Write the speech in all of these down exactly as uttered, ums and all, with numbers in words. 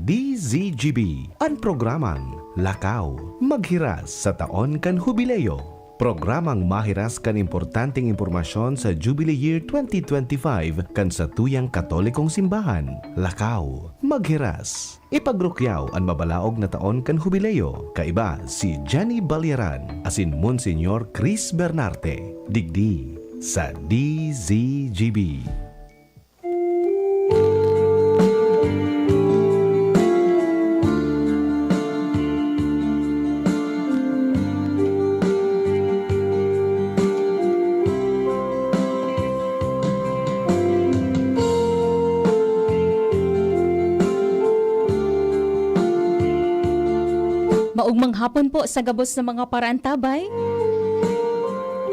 D Z G B, an programang Lakaw, Maghiras sa Taon kan Hubileo. Programang mahiras kan importanteng impormasyon sa Jubilee Year twenty twenty-five kan satuyang Katolikong Simbahan. Lakaw, Maghiras. Ipagrukyaw an mabalaog na taon kan Hubileo, kaiba si Jenny Balyaran asin Monsignor Chris Bernarte, digdi sa D Z G B. Maugmang hapon po sa gabos na mga paraantabay.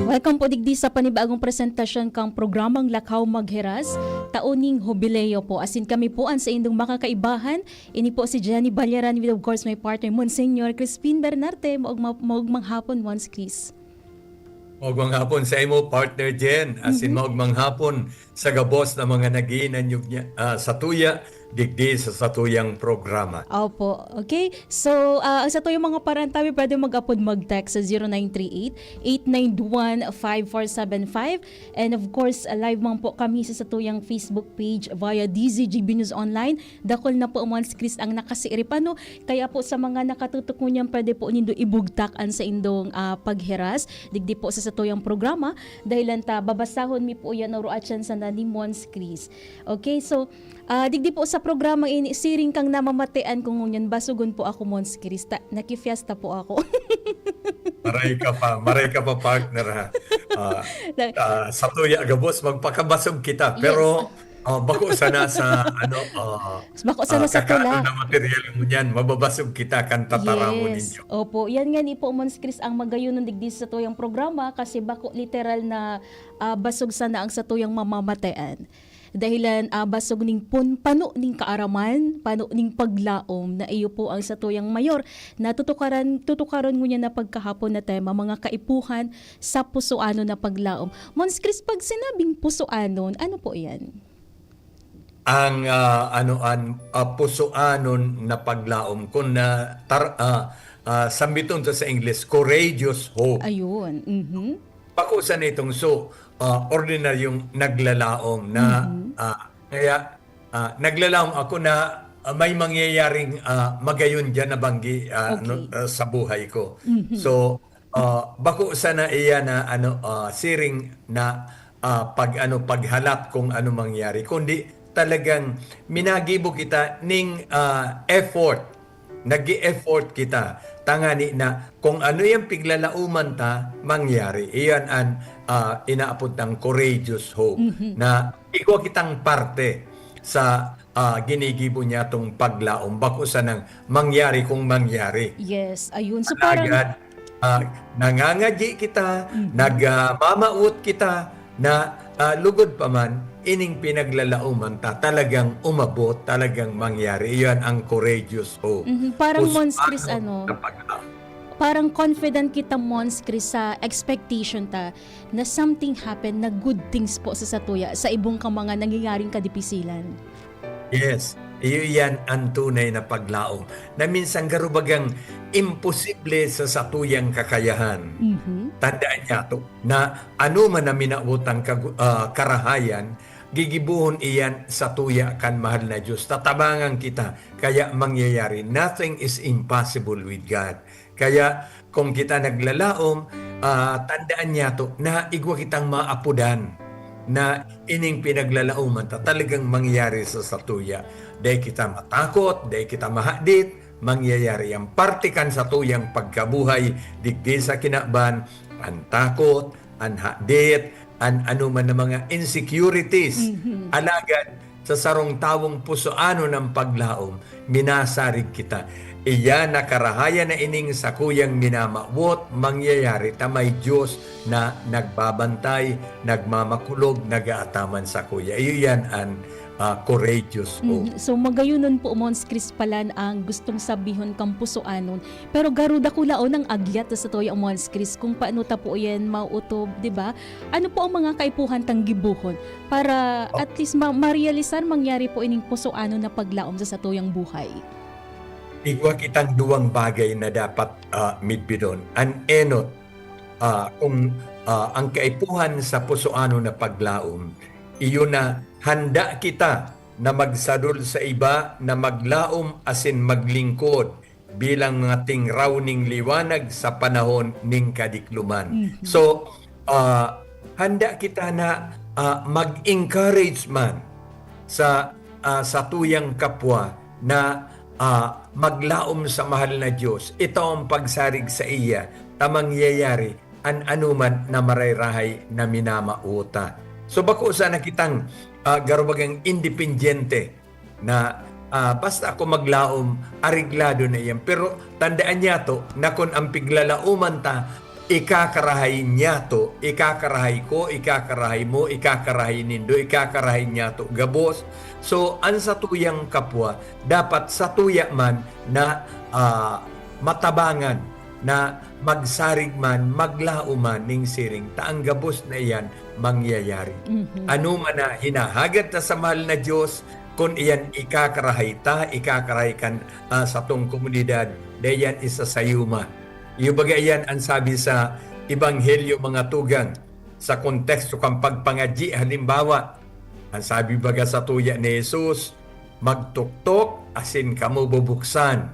Welcome po digdi sa panibagong presentasyon kang programang Lakaw Maghiras, Taon ning Hubileo po. Asin kami po an saindong makakaibahan. Ini po si Jenny Balyaran with, of course, my partner, Monsignor Crispin Bernarte. Maugma-, maugmang hapon, Mons Chris. Maugmang hapon sa imo, partner Jen. Asin Mhm. maugmang hapon sa gabos na mga naghihinanyog niya, ah, satuya, digdi sa satuyang programa. Opo. Okay. So, ah, ang satuyang mga parantabi, pwede mag-apod mag-text sa zero nine three eight, eight nine one, five four seven five. And of course, ah, live man po kami sa satuyang Facebook page via D Z G B News Online. Dakul na po, Mons Chris, ang nakasiirip, ano? Kaya po sa mga nakatutok ngunyan, pwede po nindo ibugtak an saindong, ah, paghiras digdi po sa satuyang programa. Dahilan ta, babasahon mi po yan, oro at siyan sana ni Mons Chris. Okay, so, ah, digdi po sa programa ini, siring kang namamatean ko ngunyan, basogon po ako, Mons Chris. Ta-, nakifiesta po ako. Maray ka pa, maray ka pa, partner, ha? Ah, Na- ah, satuya gabos, magpakabasog kita. Yes. Pero, ah, bako sana sa, ano, ah, Bako sana ah, sa kakaano tula. na material mo niyan, mababasog kita kan tataramon Yes. ninyo. Opo. Yan nga ni po, Mons Chris, ang magayonon digdi sa satuyang programa kasi bako literal na, ah, basog sana ang satuyang mamamatean. Dahilan, ah, basog ning pun-, pano ning kaaraman, pano ning paglaom na iyo po ang satuyang mayor na tutukaran, tutukaron ngunyan na pagkahapon na tema, mga kaipuhan sa pusoanon na paglaom. Mons Chris, pag sinabing pusoanon, ano po yan? Ang, ah, ano, an, ah, pusoanon na paglaom, kung na tar-, ah, ah, sambiton ta sa English, courageous hope. Ayun, mhm. Bako sana itong so, ah, ordinaryong naglalaom na, Mhm. ah, kaya, ah, naglalaom ako na, ah, may mangyayaring, ah, magayon diyan na banggi, ah, Okay. ano, ah, sa buhay ko. Mhm. So, ah, bako sana iya na, ano, ah, siring na, ah, pag, ano, paghalat kung ano mangyari, kundi talagang minagibo kita ning, ah, effort. Nag-e-effort kita. Tangani na kung ano yang piglalaoman ta, mangyari. Iyan an, ah, inaapod tang courageous hope, Mhm. na igwa kitang parte sa, ah, ginigibo niya tong paglaom. Bako sanang mangyari kung mangyari. Yes, ayun. So, parang Alagad, ah, nangangadyi kita, Mhm. nagmamawot kita, na, ah, lugod pa man, ining pinaglalaoman ta, talagang umabot, talagang mangyari. Iyan ang courageous hope. Mhm. Parang Puso Mons Chris, ano, ano, na paglaom. parang confident kita, Mons Chris, sa expectation ta na something happen na good things po sa satuya, sa ibong ka mga nangyayaring kadipisilan. Yes, iyo iyan an tunay na paglaom, na minsan garo bagang imposible sa satuyang kakayahan. Mhm. Tandaan niyato na ano man na minawot ang kagu-, ah, karahayan, gigibohon iyan satuya kan mahal na Diyos. Tatabangan kita, kaya mangyayari. Nothing is impossible with God. Kaya kung kita naglalaom, ah, tandaan niyato na igwa kitang maapodan na ining pinaglalaoman ta talagang mangyayari sa satuya. Dai kita matakot, dai kita mahadit, mangyayari ang parte kan satuyang pagkabuhay digdi sa kinaban, ang takot, an hadit, an anoman na mga insecurities. Mhm. Alagad sa sarong tawong pusoanon ang paglaom, minasarig kita. Iyan na karahayan na ining sakuyang minamawot, mangyayari ta may Diyos na nagbabantay, nagmamakulog, nag-aataman sakuya. Iyo yan an, ah, courageous hope. Mhm. So, magayonon po, Mons Chris, palan ang gustong sabihon kang pusoanon. Pero garo dakulaon ang agyat sa satuya, Mons Chris, kung paano ta po yan mautob, di ba? Ano po ang mga kaipuhan tang gibohon para Oh. at least ma-, marealisar mangyari po ining pusoanon na paglaom sa satuyang buhay? Igwa kitang duwang bagay na dapat, ah, midbidon. An enot, ah, kung, ah, ang kaipuhan sa pusoanon na paglaom, iyo na handa kita na magsadol sa iba na maglaom asin maglingkod bilang mga tingraw nin liwanag sa panahon nin kadikloman. Mhm. So, ah, handa kita na, ah, mag-encourage man sa, ah, satuyang kapwa na, ah, maglaom sa mahal na Diyos. Ito ang pagsarig saiya ta mangyayari an anoman na marahay-rahay na minamawot ta. So, bako sana kitang, ah, garo bagang independyente na, ah, basta ako maglaom, areglado na iyan. Pero tandaan niyato na kun ang piglalaoman ta, ikakarahay niyato, ikakarahay ko, ikakarahay mo, ikakarahay nindo, ikakarahay niyato gabos. So, an satuyang kapwa, dapat satuya man na, ah, matabangan na magsarig man, maglaom man ning siring ta an gabos na iyan mangyayari. Mhm. Anoman na hinahagad ta sa mahal na Diyos, kun iyan ikakarahay ta, ikakarahay kan, ah, satong komunidad, dai iyan isasayuma. Iyo baga iyan an sabi sa Ebanghelyo, mga tugang, sa konteksto kan pagpangadyi. Halimbawa, an sabi baga satuya ni Jesus, "Magtuktok asin kamo bubuksan."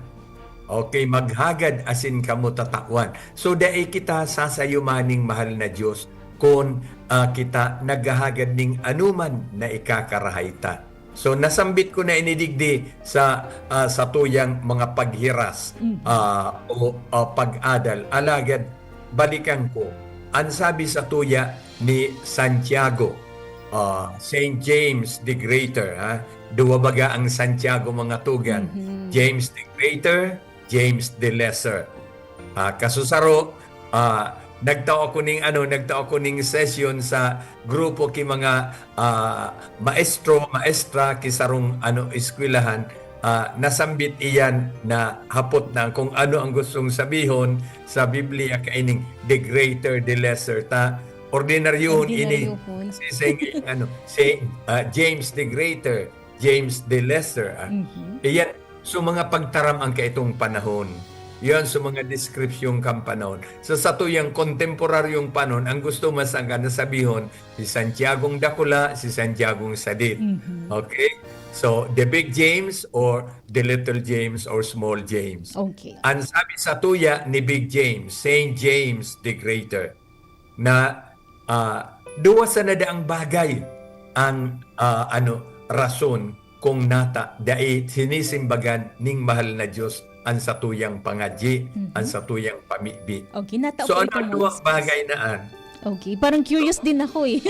Okay, "Maghagad asin kamo tatawan." So, dai kita sasayuma ning mahal na Diyos kun, ah, kita naghahagad ning anoman na ikakarahay ta. So, nasambit ko na ini digdi sa, ah, satuyang mga paghiras, Mhm. ah, o, ah, pag-adal. Alagad, balikan ko, an sabi satuya ni Santiago, ah, Saint James the Greater, ha? Duwa baga ang Santiago, mga tugang. Mhm. James the Greater, James the Lesser. Ah, kasusaro, ah, nagtao ako ning ano, nagtao ako ning session sa grupo ki mga, ah, maestro, maestra ki sarong ano, eskwelahan. Ah, nasambit iyan na hapot na kung ano ang gustong sabihon sa Biblia kaining the greater, the lesser. Ta, ordinaryohon ini. Ordinaryohon. Si Saint, ano, si, ah, James the Greater, James the Lesser, ah. Mhm. Iyan, so, mga pagtaram ang kaitong panahon. Yan, so, mga deskripsyon kan panahon. Sa satuyang kontemporaryong panahon, ang gusto man sana na sabihon, si Santiagong Dakula, si Santiagong Sadit. Mhm. Okay? So, the Big James or the Little James or Small James. Okay. Ang sabi satuya ni Big James, Saint James the Greater, na, ah, duwa sana daang bagay ang, ah, ano, rason kung nata dai sinisimbagan ning mahal na Diyos an satuyang pangadyi, Mhm. an satuyang pamibi. Okay, nata So, po ang itong duwang bagay na an? Okay, parang curious din ako eh.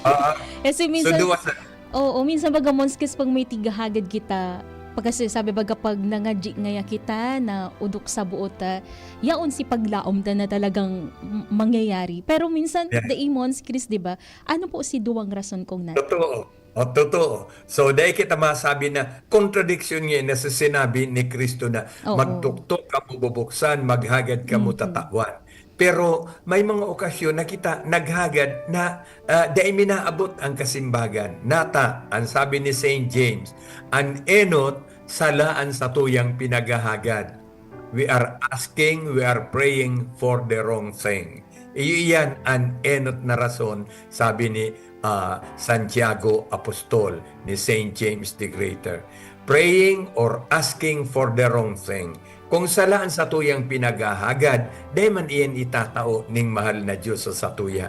Ah, Kasi so, minsan, duwa sa oo, minsan baga, Mons Chris, pag may tighahagad kita, pag kasi sabi baga, pag nangadyi ngaya kita na odok sa buot, ah, yaon si paglaom ta na talagang m-, mangyayari. Pero minsan, Yeah. dai, Mons Chris, di ba? Ano po si duwang rason kung nata? Totoo. O, totoo. So, dai kita masabi na kontradiksyon nga na sa sinabi ni Cristo na, Oo. "Magtuktok kamo bubuksan, maghagad kamo Mhm. tatawan." Pero may mga okasyon na kita naghagad na, ah, dai minaabot ang kasimbagan. Nata, ang sabi ni Saint James, "An enot, sala an satuyang pinaghahagad." We are asking, we are praying for the wrong thing. Iyo iyan an enot na rason, sabi ni, ah, Santiago Apostol, ni Saint James the Greater. Praying or asking for the wrong thing. Kung sala an satuyang pinaghahagad, dai man iyan itatao ning mahal na Diyos sa satuya.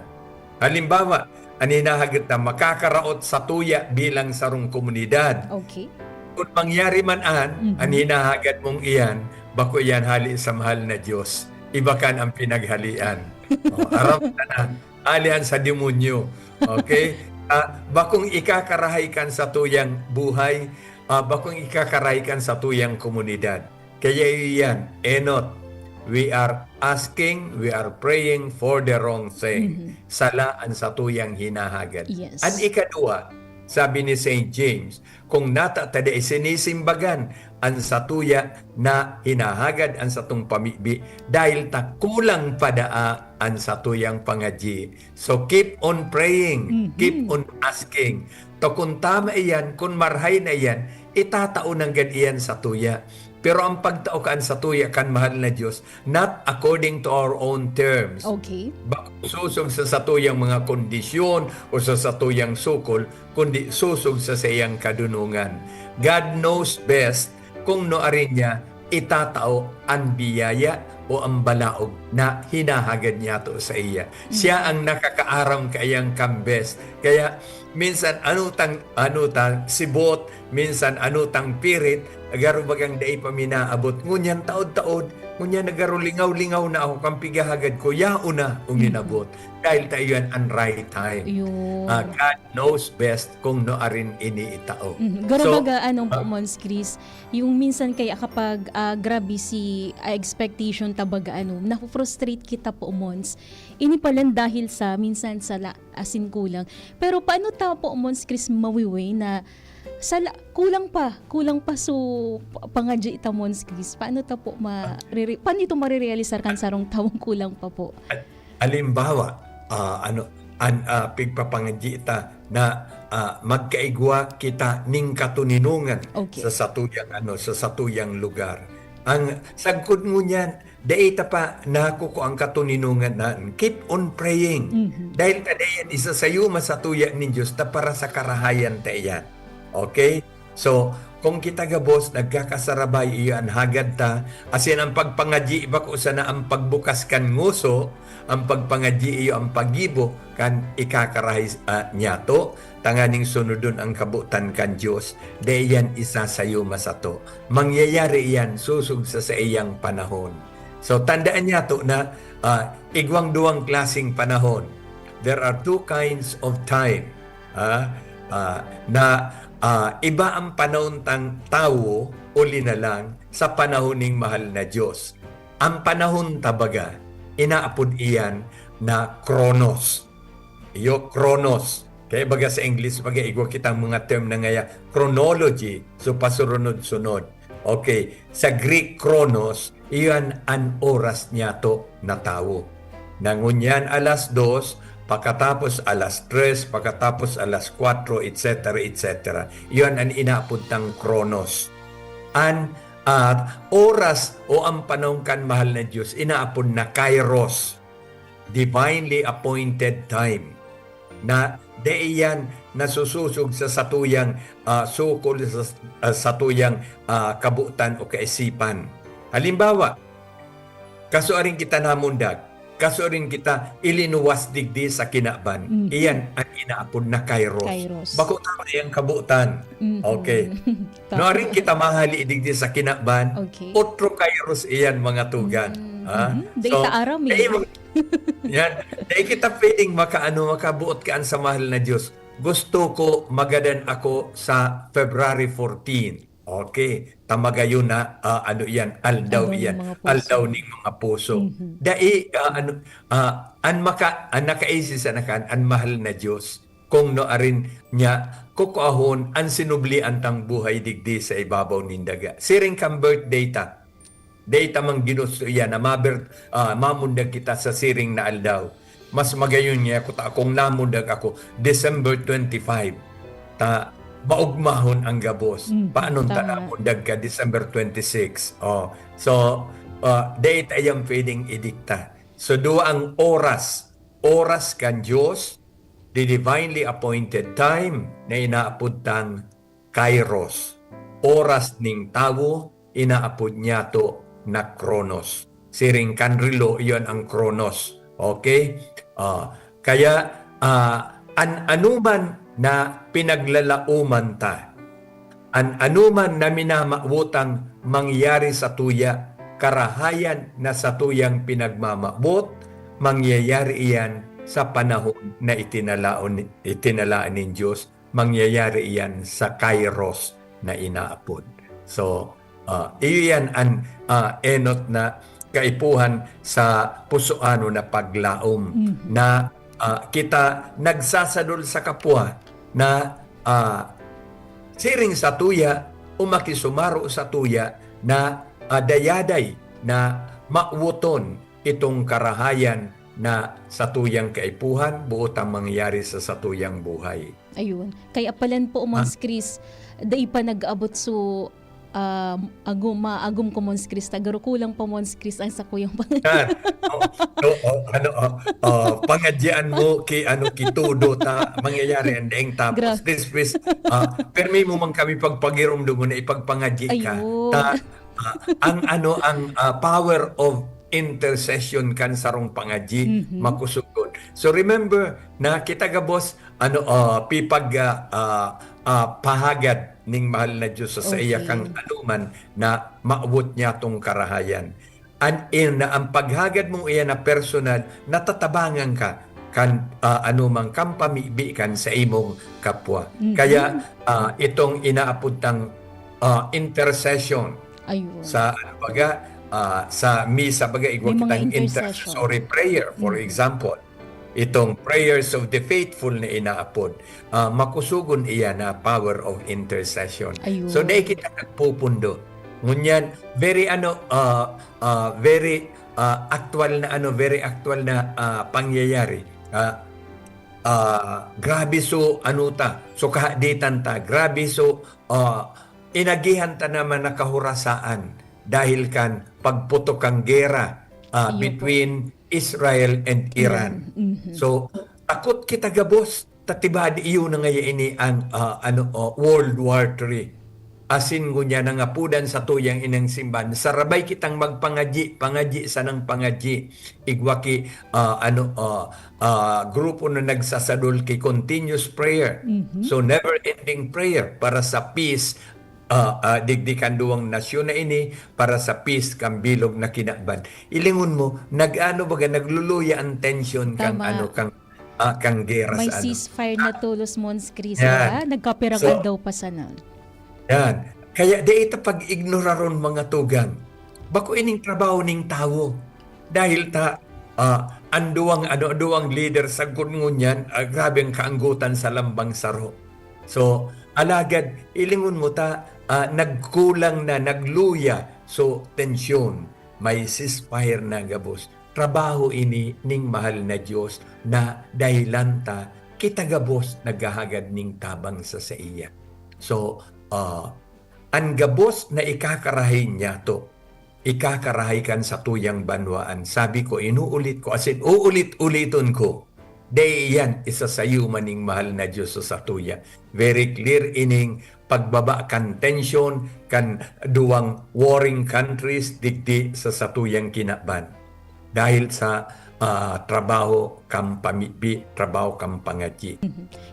Halimbawa, an hinahagad ta makakaraot satuya bilang sarong komunidad. Okay. Kun mangyari man an, Mhm. an hinahagad mong iyan, bako iyan hali sa mahal na Diyos. Iba kan ang pinaghalian. O, aram ka na. Hali an sa demonyo. Okay? Ah, bakong ikakarahay kan satuyang buhay, ah, bakong ikakarahay kan satuyang komunidad. Kaya iyan, enot, we are asking, we are praying for the wrong thing. Mhm. Sala an satuyang hinahagad. Yes. An ikaduwa, sabi ni Saint James, kung nata ta dai sinisimbagan an satuya na hinahagad an satong pamibi, dahil ta kulang pa daa an satuyang pangadyi. So, keep on praying, Mhm. keep on asking. Ta kun tama iyan, kun marahay na iyan, itatao nanggad iyan satuya. Pero ang pagtao kan satuya kan mahal na Dios, not according to our own terms. Okay. Bako sosog sa satuyang mga kondisyon o sa satuyang sukol, kundi sosog sa saiyang kadunongan. God knows best kung nuarin niya itatao an biyaya o ang balaog na hinahagad niyato saiya. Siya ang nakakaaram kaiyang kan best. Kaya minsan ano tang, ano ta, sibot, minsan ano tang pirit, garo bagang dai pa mi naabot. Ngunyan taod-taod, ngunyan na garo lingaw-lingaw na ako kan pigahagad ko, yaon na, uminabot. Dahil ta iyan an right time. Yun. Ah, God knows best kung nuarin ini itao. Mhm. Garo So, baga, anong po, ah, Mons Chris, yung minsan kaya kapag, ah, grabe si, ah, expectation ta baga, ano, nafu-frustrate kita po, Mons. Ini palan dahil sa, minsan sa la-, asin kulang. Pero paano ta po, Mons Chris, mawiwi na sa la-, kulang pa, kulang pa so pa-, pangadyi ta, Mons Chris? Paano ta po ma-, rere-, paano ito marirealisar kan sarong tawong kulang pa po? Halimbawa, ah, ano, an, ah, pigpapangadyi ta na, ah, magkaigwa kita ning katoninongan Okay. sa satuyang, ano, sa satuyang lugar. Ang sagkod ngunyan, dai ta pa nakukua ang katoninongan na keep on praying. Mhm. Dahil ta dai yan isasayuma satuya nin Dios ta para sa karahayan ta iyan. Okay? So, kung kita gabos nagkakasarabay, iyo an hagad ta, asin ang pagpangadyi bako sana ang pagbukas kan ngoso, ang pagpangadyi iyo ang paggibo kan ikakarahay, ah, niyato, tanganing sunodon ang kabotan kan Dios, dai iyan isasayuma sato. Mangyayari iyan sosog sa saiyang panahon. So, tandaan niyato na, ah, igwang duwang klaseng panahon. There are two kinds of time. Ah, ah, na, ah, iba ang panahon tang tawo o linalang sa panahon ning mahal na Dios. Ang panahon ta baga, inaapod iyan na Chronos. Iyo, Chronos. Kaya baga sa English, baga igwa kitang mga term na ngaya, chronology, so pasurunod-sunod. Okay, sa Greek, Chronos, iyan an oras niyato na tawo. Na ngunyan alas dos, pakatapos alas tres, pakatapos alas kwatro, et cetera, et cetera. Iyan an inaapod tang Chronos. An, ah, oras o ang panahon kan mahal na Dios, inaapod na Kairos, divinely appointed time, na dai iyan nasusosog sa satuyang, ah, sukol, sa, ah, satuyang, ah, kabotan o kaisipan. Halimbawa, kasuaring kita namundag, kasuaring kita ilinuwas digdi sa kinaban, Mhm. iyan an inaapod na Kairos. Kairos. Bako tama iyang kabotan. Mhm. Okay. Tama. Nuaring kita mahali digdi sa kinaban, Okay. otro Kairos iyan, mga tugan. Mm, Ha? mhm. Dai So, ta aram, eh. dai mo-, yan. Dai kita pwedeng makaano, makabuot kan sa mahal na Dios. Gusto ko magadan ako sa February fourteen. Okay. Ta magayon na, ah, ano yan, aldaw Aldaw ning yan. mga puso. Aldaw ning mga puso. Mhm. Dai, ah, ano, ah, an maka-, an nakaisi sana kan, an mahal na Dios, kung nuarin niya kukuahon an sinublian tang buhay digdi sa ibabaw nin daga. Siring kan birthday ta. Dai ta man ginusto iyan na maber-, ah, mamundag kita sa siring na aldaw. Mas magayon niya kuta kung namundag ako December twenty-five. Ta maugmahon ang gabos. Mm, Paano ta tama. Namundag ka December twenty-six? Oh. So, ah, dai ta iyan pwedeng idikta. So, duwa ang oras. Oras kan Dios, the divinely appointed time, na inaapod tang Kairos. Oras ning tawo, inaapod niyato na Kronos. Siring kan relo, iyon ang Kronos. Okay? Ah, kaya, ah, an anuman na pinaglalaoman ta, an anuman na minamawotang mangyari satuya, karahayan na satuyang pinagmamawot, mangyayari iyan sa panahon na itinalaon, itinalaan nin Dios, mangyayari iyan sa Kairos na inaapod. So, ah, iyo yan an, ah, enot na kaipuhan sa pusoano na paglaom, Mhm. na, ah, kita nagsasadol sa kapwa na, ah, siring satuya o makisumaro satuya na, ah, dayaday na mawoton itong karahayan na satuyang kaipuhan, boot ang mangyayari sa satuyang buhay. Ayun. Kaya palan po, Mons Chris, dai pa nag-abot, so, ah, agom, maagom ko, Mons Chris, ta garo kulang pa, Mons Chris, ang sakuyang pang- Yan. Oh, oh, oh, ano, oh, oh, pangadyian mo ki, ano, ki todo ta mangyayari ang daing tapos. Gra- This, this, ah, permi mo man kami pagpagiromdom mo na ipagpangadyi ka. Ayun. Ta, ah, ang, ano, ang, ah, power of intercession kan sarong pangadyi, Mhm. makusugon. So remember na kita gabos, ano, ah, pipag, ah, ah, ah, pahagad ning mahal na Diyos sa, sa iya Okay. kang anuman na maawot niya tong karahayan. An, in, na ang paghagad mong iyan na personal, natatabangan ka kan, ah, anumang kampamibi kan sa imong kapwa. Mhm. Kaya, ah, itong inaapod tang, ah, intercession Ayun. sa, ano baga, ah, sa misa baga, igwa May mga kitang intercession. Intercessory prayer, for Mhm. example. Itong prayers of the faithful na inaapod, ah, makusugon iya na power of intercession. Ayun. So, dai kita nagpupundo. Ngunyan, very, ano, ah, ah, very, ah, actual na, ano, very actual na, ah, pangyayari. Ah, ah, grabe so, ano ta, so kahaditan ta, grabe so, ah, inagihan ta naman na kahurasaan dahil kan pagputok kan gera, ah, Iyo po. Between Israel and Iran. Mhm. So, takot kita gabos, ta tibadi iyo na ngaya ini ang, ah, ano, oh, World War Three. Asin ngunyan nangapodan sa tuyang inang simbahan, sarabay kitang magpangadyi, pangadyi sanang pangadyi. Igwa ki, ah, ano, ah, ah, grupo na nagsasadol ki continuous prayer. Mhm. So, never-ending prayer para sa peace, ah, ah, digdi kan duwang nasyon na ini, para sa peace kan bilog na kinaban. Ilingon mo, nag-ano baga, nagluluya ang tension kan Tama. ano, kan, ah, kan gera May sa ano. ceasefire na tolos, Mons Chris, Yan. ha? Nagkapirang So, aldaw pa sana. Yan. Kaya di ita pag-ignoraron, mga tugang. Bako ining trabaho ning tawo. Dahil ta, ah, ang duwang, ano, duwang leader sagkod ngunyan, ah, grabe ang kaanggotan sa lambang saro. So, alagad, ilingon mo ta, ah, nagkulang na, nagluya. So, tensyon, may ceasefire na gabos. Trabaho ini ning mahal na Diyos na dahilan ta, kita gabos naghahagad ning tabang sa saiya. So, ah, an gabos na ikakarahay niyato, ikakarahay kan satuyang banwaan. Sabi ko, inuulit ko, asin uulit-uliton ko, dai iyan isasayuma ning mahal na Diyos sa satuya. Very clear ining pagbaba kan tensyon kan duwang warring countries digdi sa satuyang kinaban. Dahil sa, ah, trabaho kan pamibi, trabaho kan pangadyi.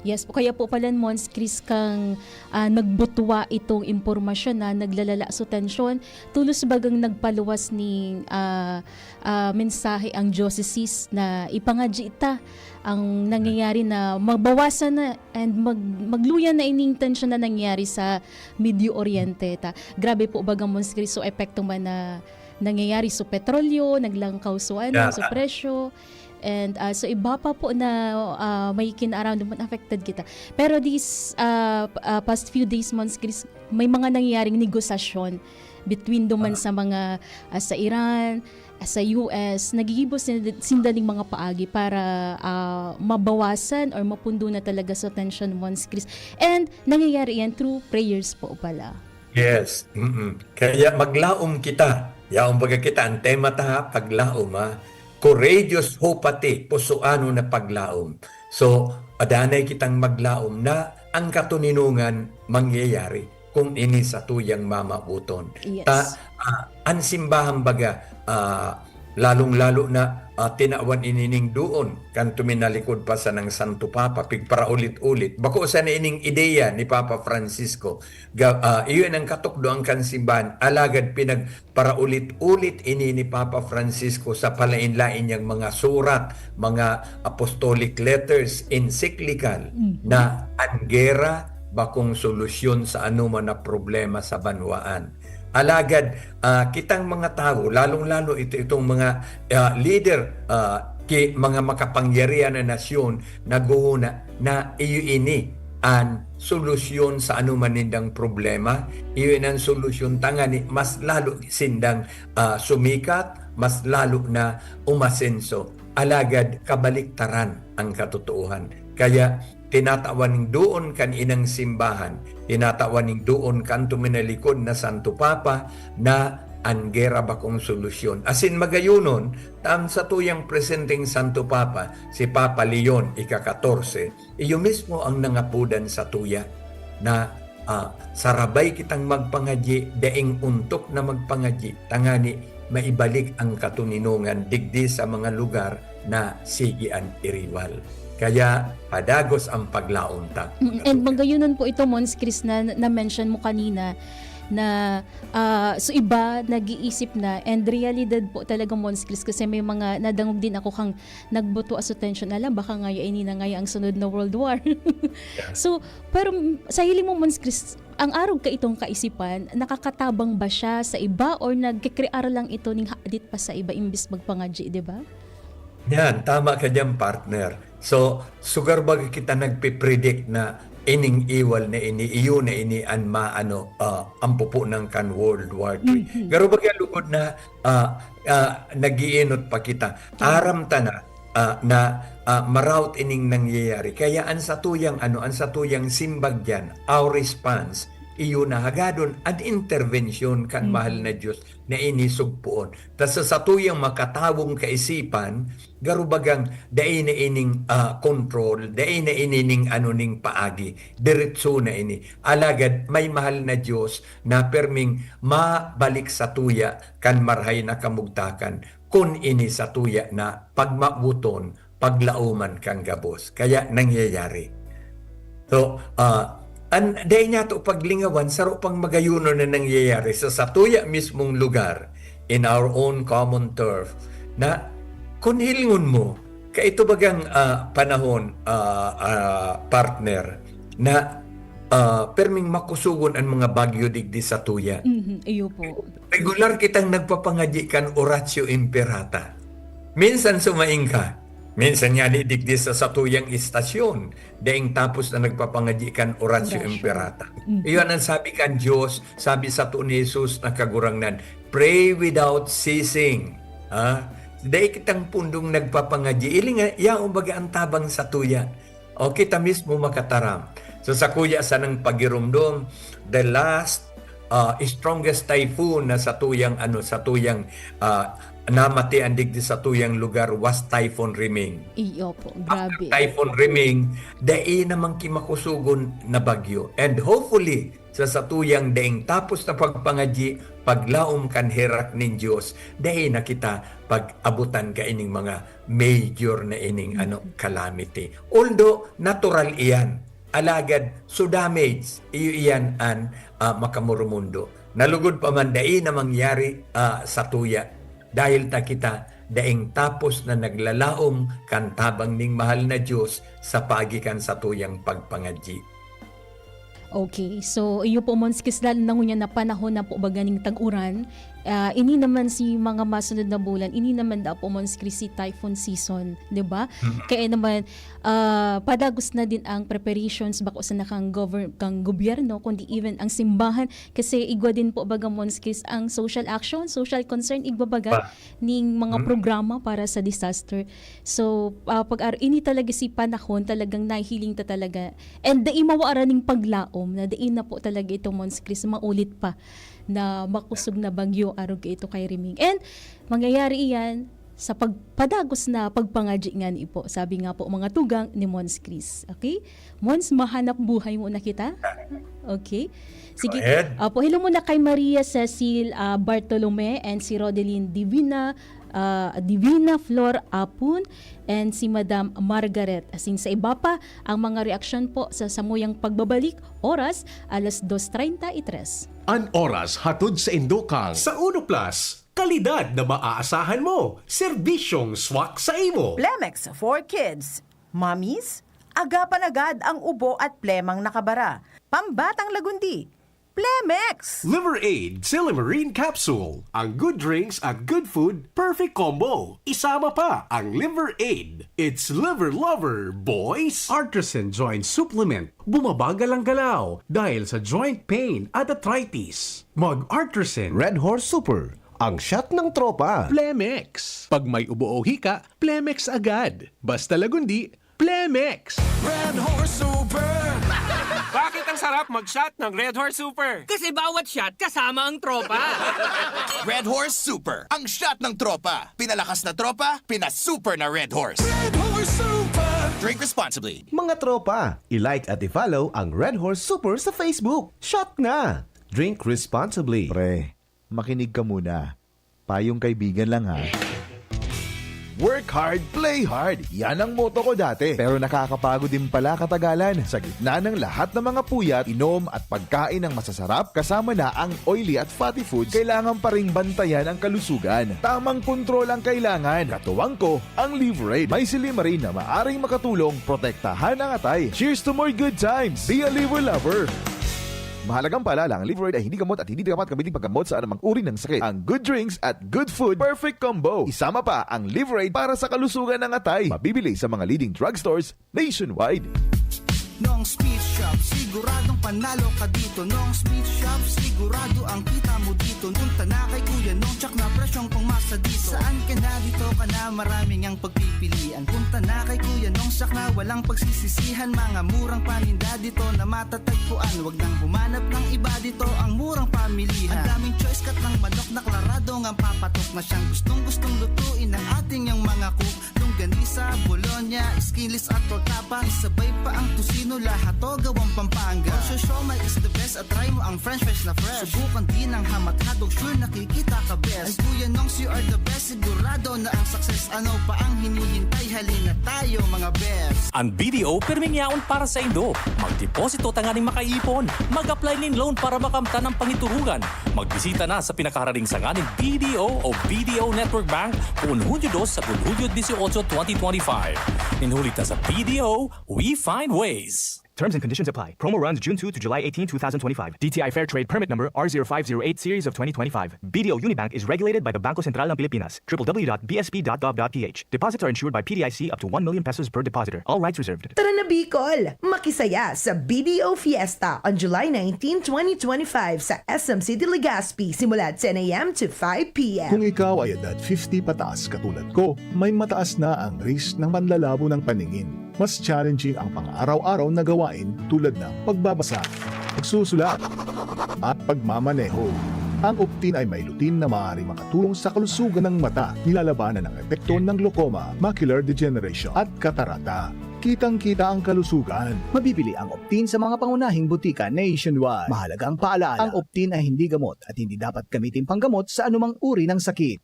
Yes po. Kaya po pala, Mons Chris, kang, ah, nagbutwa itong impormasyon na naglalala so tensyon, tolos bagang nagpaluwas ning, ah, ah, mensahe ang diocese na ipangadyi ta ang nangyayari na mabawasan na and mag-, magluya na ining tensyon na nangyayari sa Medio Oriente ta. Grabe po baga, Mons Chris, so epekto man na nangyayari sa petrolyo, naglangkaw so ano, Yeah. so presyo. And, ah, so iba pa po na, ah, may kinaaram naman affected kita. Pero these, ah, p-, ah, past few days, Mons Chris, may mga nangyayaring negosasyon between duman Ah. sa mga, ah, sa Iran, ah, sa U S. Nagigibo sinda, sinda ning mga paagi para, ah, mabawasan or mapundo na talaga sa tension, Mons Chris. And nangyayari yan through prayers po pala. Yes. Mm-mm. Kaya maglaom kita. Yaon baga kita, ang tema ta, ha, paglaom, ha. Courageous, hopati, pusoanon na paglaom. So, adanay kitang maglaom na ang katoninongan mangyayari kung ini satuyang mamaboton. Yes. Ta, ah, an simbahan baga, ah, lalong-lalo na, ah, tinawan ini ning doon kan tuminalikod pa sanang Santo Papa, pigparaulit-ulit. Bako sana ining ideya ni Papa Francisco. Ga-, ah, iyon ang katukdoan kan simbahan. Alagad pinagparaulit-ulit ini ni Papa Francisco sa palain-lain niyang mga surat, mga apostolic letters, encyclical, Mhm. na an gera bakong solusyon sa anoman na problema sa banwaan. Alagad, ah, kitang mga tawo, lalong-lalo ito, itong mga, ah, leader, ah, ki-, mga makapangyarihan na nasyon, naghuhuna na iyo ini an solusyon sa anoman nindang problema, iyo ini an solusyon tangani mas lalo sindang, ah, sumikat, mas lalo na umasenso. Alagad kabaliktaran ang katotoohan. Kaya, tinatawan ning doon kan inang simbahan, tinatawan ning doon kan tuminalikod na Santo Papa na an gera bakong solusyon. Asin magayonon, ta an satuyang presenteng Santo Papa, si Papa Leon ika-katorse, iyo mismo ang nangapodan satuya na, ah, sarabay kitang magpangadyi, daing ontok na magpangadyi, tangani maibalik ang katoninongan digdi sa mga lugar na sige an iriwal. Kaya padagos ang paglaom ta, Mm, and magayonon po ito, Mons Chris, na na-mention mo kanina na, ah, so iba nag-iisip na, and realidad po talaga, Mons Chris, kasi may mga nadangog din ako kang nagbuto as attention, "Ala, baka ngaya ini na ngaya ang sunod na World War." So, pero, mm, sa hiling mo, Mons Chris, ang arog kaitong kaisipan, nakakatabang ba siya sa iba or nagkikrear lang ito ning hadit pa sa iba imbis magpangadyi, di ba? Yan, tama ka diyan, partner. So, sugar baga kita nagpipredict na ining iwal na ini, iyo na ini an maano, ah, ang pupunan kan World War Three. Mhm. Garo baga lugod na, ah, ah, nag-iinot pa kita. Aram ta na, ah, na, ah, maraot ining nangyayari. Kaya ang satuyang, ano, ang satuyang simbag diyan, our response, iyo na hagadon an intervensyon kan Mhm. mahal na Dios na ini sugpoon. Ta sa satuyang makatawong kaisipan, garo bagang dai na ining, ah, kontrol, dai na ini ning ano ning paagi, diretso na ini. Alagad may mahal na Dios na perming mabalik satuya kan marahay na kamugtakan, kun ini satuya na pagmawoton, paglaoman kan gabos. Kaya nangyayari. So, ah, an, dai niyato paglingawan, saro pang magayonon na nangyayari sa satuya mismong lugar, in our own common turf, na kun hilingon mo, kaito bagang, ah, panahon, ah, ah, partner, na, ah, perming makusogon an mga bagyo digdi satuya. Mhm, iyo po. Regular kitang nagpapangadyi kan Oratio Imperata. Minsan sumaing ka, minsan ngani digdi sa satuyang istasyon, daing tapos na nagpapangadyi kan Oratio Oratio. Imperata. Mhm. Iyon ang sabi kan Dios, sabi sato ni Jesus na Kagurangnan, "Pray without ceasing." Ha? Dai kitang pundong nagpapangadyi. Ili nga, yaon baga ang tabang satuya. O kita mismo makataram. So, sakuya sanang pagirumdom, the last, ah, strongest typhoon na satuyang, ano, satuyang, ah, namatian digdi satuyang lugar was Typhoon Riming. Iyo po, After grabe. Typhoon Riming, dai naman kimakusugon na bagyo. And hopefully, sa satuyang daing tapos na pagpangadyi, paglaom kan herak nin Dios, dai na kita pag-abutan kaining mga major na ining, ano, calamity. Although, natural iyan. Alagad, so damage, iyo iyan an, ah, makamurumundo. Nalugod pa man, dai na mangyari, ah, satuya. Dahil ta kita, daing tapos na naglalaom kan tabang ning mahal na Dios sa paagi kan satuyang pagpangadyi. Okay. So, iyo po, Mons Chris, lalo na ngunyan na panahon na po baga ning tag-uran. Ah, ini naman si mga masunod na bulan, ini naman daw po, Mons Chris, si typhoon season, di ba? Mm. Kaya naman, ah, padagos na din ang preparations, bako sana kang gover-, kang gobyerno, kundi even ang simbahan. Kasi igwa din po, baga, Mons Chris, ang social action, social concern, igwa baga, Ba? ning mga Mm. programa para sa disaster. So, ah, pag ar-, ini talaga si panahon, talagang nahihiling ta talaga. And dai mawara ning paglaom na dai na po talaga ito, Mons Chris, maulit pa na makusog na bagyo arog ito kay Riming. And mangyayari iyan sa pagpadagos na pagpangadyi ngani po, sabi nga po mga tugang ni Mons Chris. Okay? Mons, mahanap buhay muna kita. Okay? Sige. Go ahead. Apo, hello muna kay Maria Cecil, ah, Bartolome and si Rodeline Divina, ah, Divina Flor Apun, and si Madam Margaret. Asin sa iba pa, ang mga reaksyon po sa samuyang pagbabalik, oras, alas dos treinta y tres. An oras hatod sa indokang sa Uno Plus, kalidad na maaasahan mo, serbisyong swak sa imo. Plemex for Kids. Mommies, agapan agad ang ubo at plemang nakabara. Pambatang lagundi. Plemex! Liver Aid Silimarine Capsule. Ang good drinks at good food, perfect combo. Isama pa ang Liver Aid. It's Liver Lover, boys! Artisan Joint Supplement. Bumabagal ang galaw dahil sa joint pain at arthritis. Mag-Artisan. Red Horse Super, ang shot ng tropa. Plemex. Pag may ubo o hika, Plemex agad. Basta lagundi, Plemex. Red Horse Super! Bakit ang sarap mag-shot ng Red Horse Super? Kasi bawat shot kasama ang tropa. Red Horse Super, ang shot ng tropa. Pinalakas na tropa, pinasuper na Red Horse. Red Horse Super! Drink responsibly. Mga tropa, i-like at i-follow ang Red Horse Super sa Facebook. Shot na! Drink responsibly. Pre, makinig ka muna. Payong kaibigan lang ha. Work hard, play hard. Yan ang motto ko dati. Pero nakakapagod din pala katagalan. Sa gitna ng lahat ng mga puyat, inom at pagkain ng masasarap, kasama na ang oily at fatty foods, kailangan pa ring bantayan ang kalusugan. Tamang kontrol ang kailangan. Katuwang ko, ang Liverade. May silymarin na maaring makatulong protektahan ang atay. Cheers to more good times! Be a Liver Lover! Mahalagang paalala, ang Liverade ay hindi gamot at hindi dapat gamitin paggamot sa anumang uri ng sakit. Ang good drinks at good food, perfect combo. Isama pa ang Liverade para sa kalusugan ng atay. Mabibili sa mga leading drugstores nationwide. Nong's Meat Shop, siguradong panalo ka dito. Nong's Meat Shop, sigurado ang kita mo dito. Punta na kay Kuya Nong, tsak na presyong pangmasa dito. Saan ka na, dito ka na, maraming ang pagpipilian. Punta na kay Kuya Nong, tsak na walang pagsisisihan. Mga murang paninda dito na matatagpuan. Wag nang humanap ng iba dito, ang murang pamilihan. Ang daming choice, cut ng manok na klarado ngang papatok na siyang gustong-gustong lutuin ng ating yang mga cook. Longganisa, bologna, skinless at tortapa. Isabay pa ang tocino, lahat to gawang Pampanga. Ang siomai is the best at try mo ang french fries na fresh. Subukan din ang ham at hotdog, sure nakikita ka best. And Kuya Nongs, you are the best, sigurado na ang success. Ano pa ang hinihintay? Halina tayo, mga best. An B D O pirming yaon para saindo. Magdeposito tanganing makaipon. Mag-apply nin loan para makamtan an pangiturugan. Magbisita na sa pinakaharaning sanga nin B D O o B D O Network Bank poon Hunyo dos sagkod Hunyo dieciocho, twenty twenty-five. Nin huli ta sa B D O, we find ways. Terms and conditions apply. Promo runs June two to July eighteen, two thousand twenty-five. D T I Fair Trade Permit Number R zero five zero eight Series of twenty twenty-five. B D O Unibank is regulated by the Bangko Sentral ng Pilipinas. W W W dot B S P dot gov dot P H. Deposits are insured by P D I C up to one million pesos per depositor. All rights reserved. Tara na, Bicol! Makisaya sa B D O Fiesta on July nineteen, twenty twenty-five sa S M City Legazpi, simula ten a m to five p m. Kung ikaw ay edad fifty pataas katulad ko, may mataas na ang risk ng panlalabo ng paningin. Mas challenging ang pang-araw-araw na gawain tulad ng pagbabasa, pagsusulat, at pagmamaneho. Ang Optin ay may lutein na maaaring makatulong sa kalusugan ng mata, nilalabanan ang epekto ng glaucoma, macular degeneration, at katarata. Kitang-kita ang kalusugan. Mabibili ang Optin sa mga pangunahing butika nationwide. Mahalagang paalala, ang Optin ay hindi gamot at hindi dapat gamitin panggamot sa anumang uri ng sakit.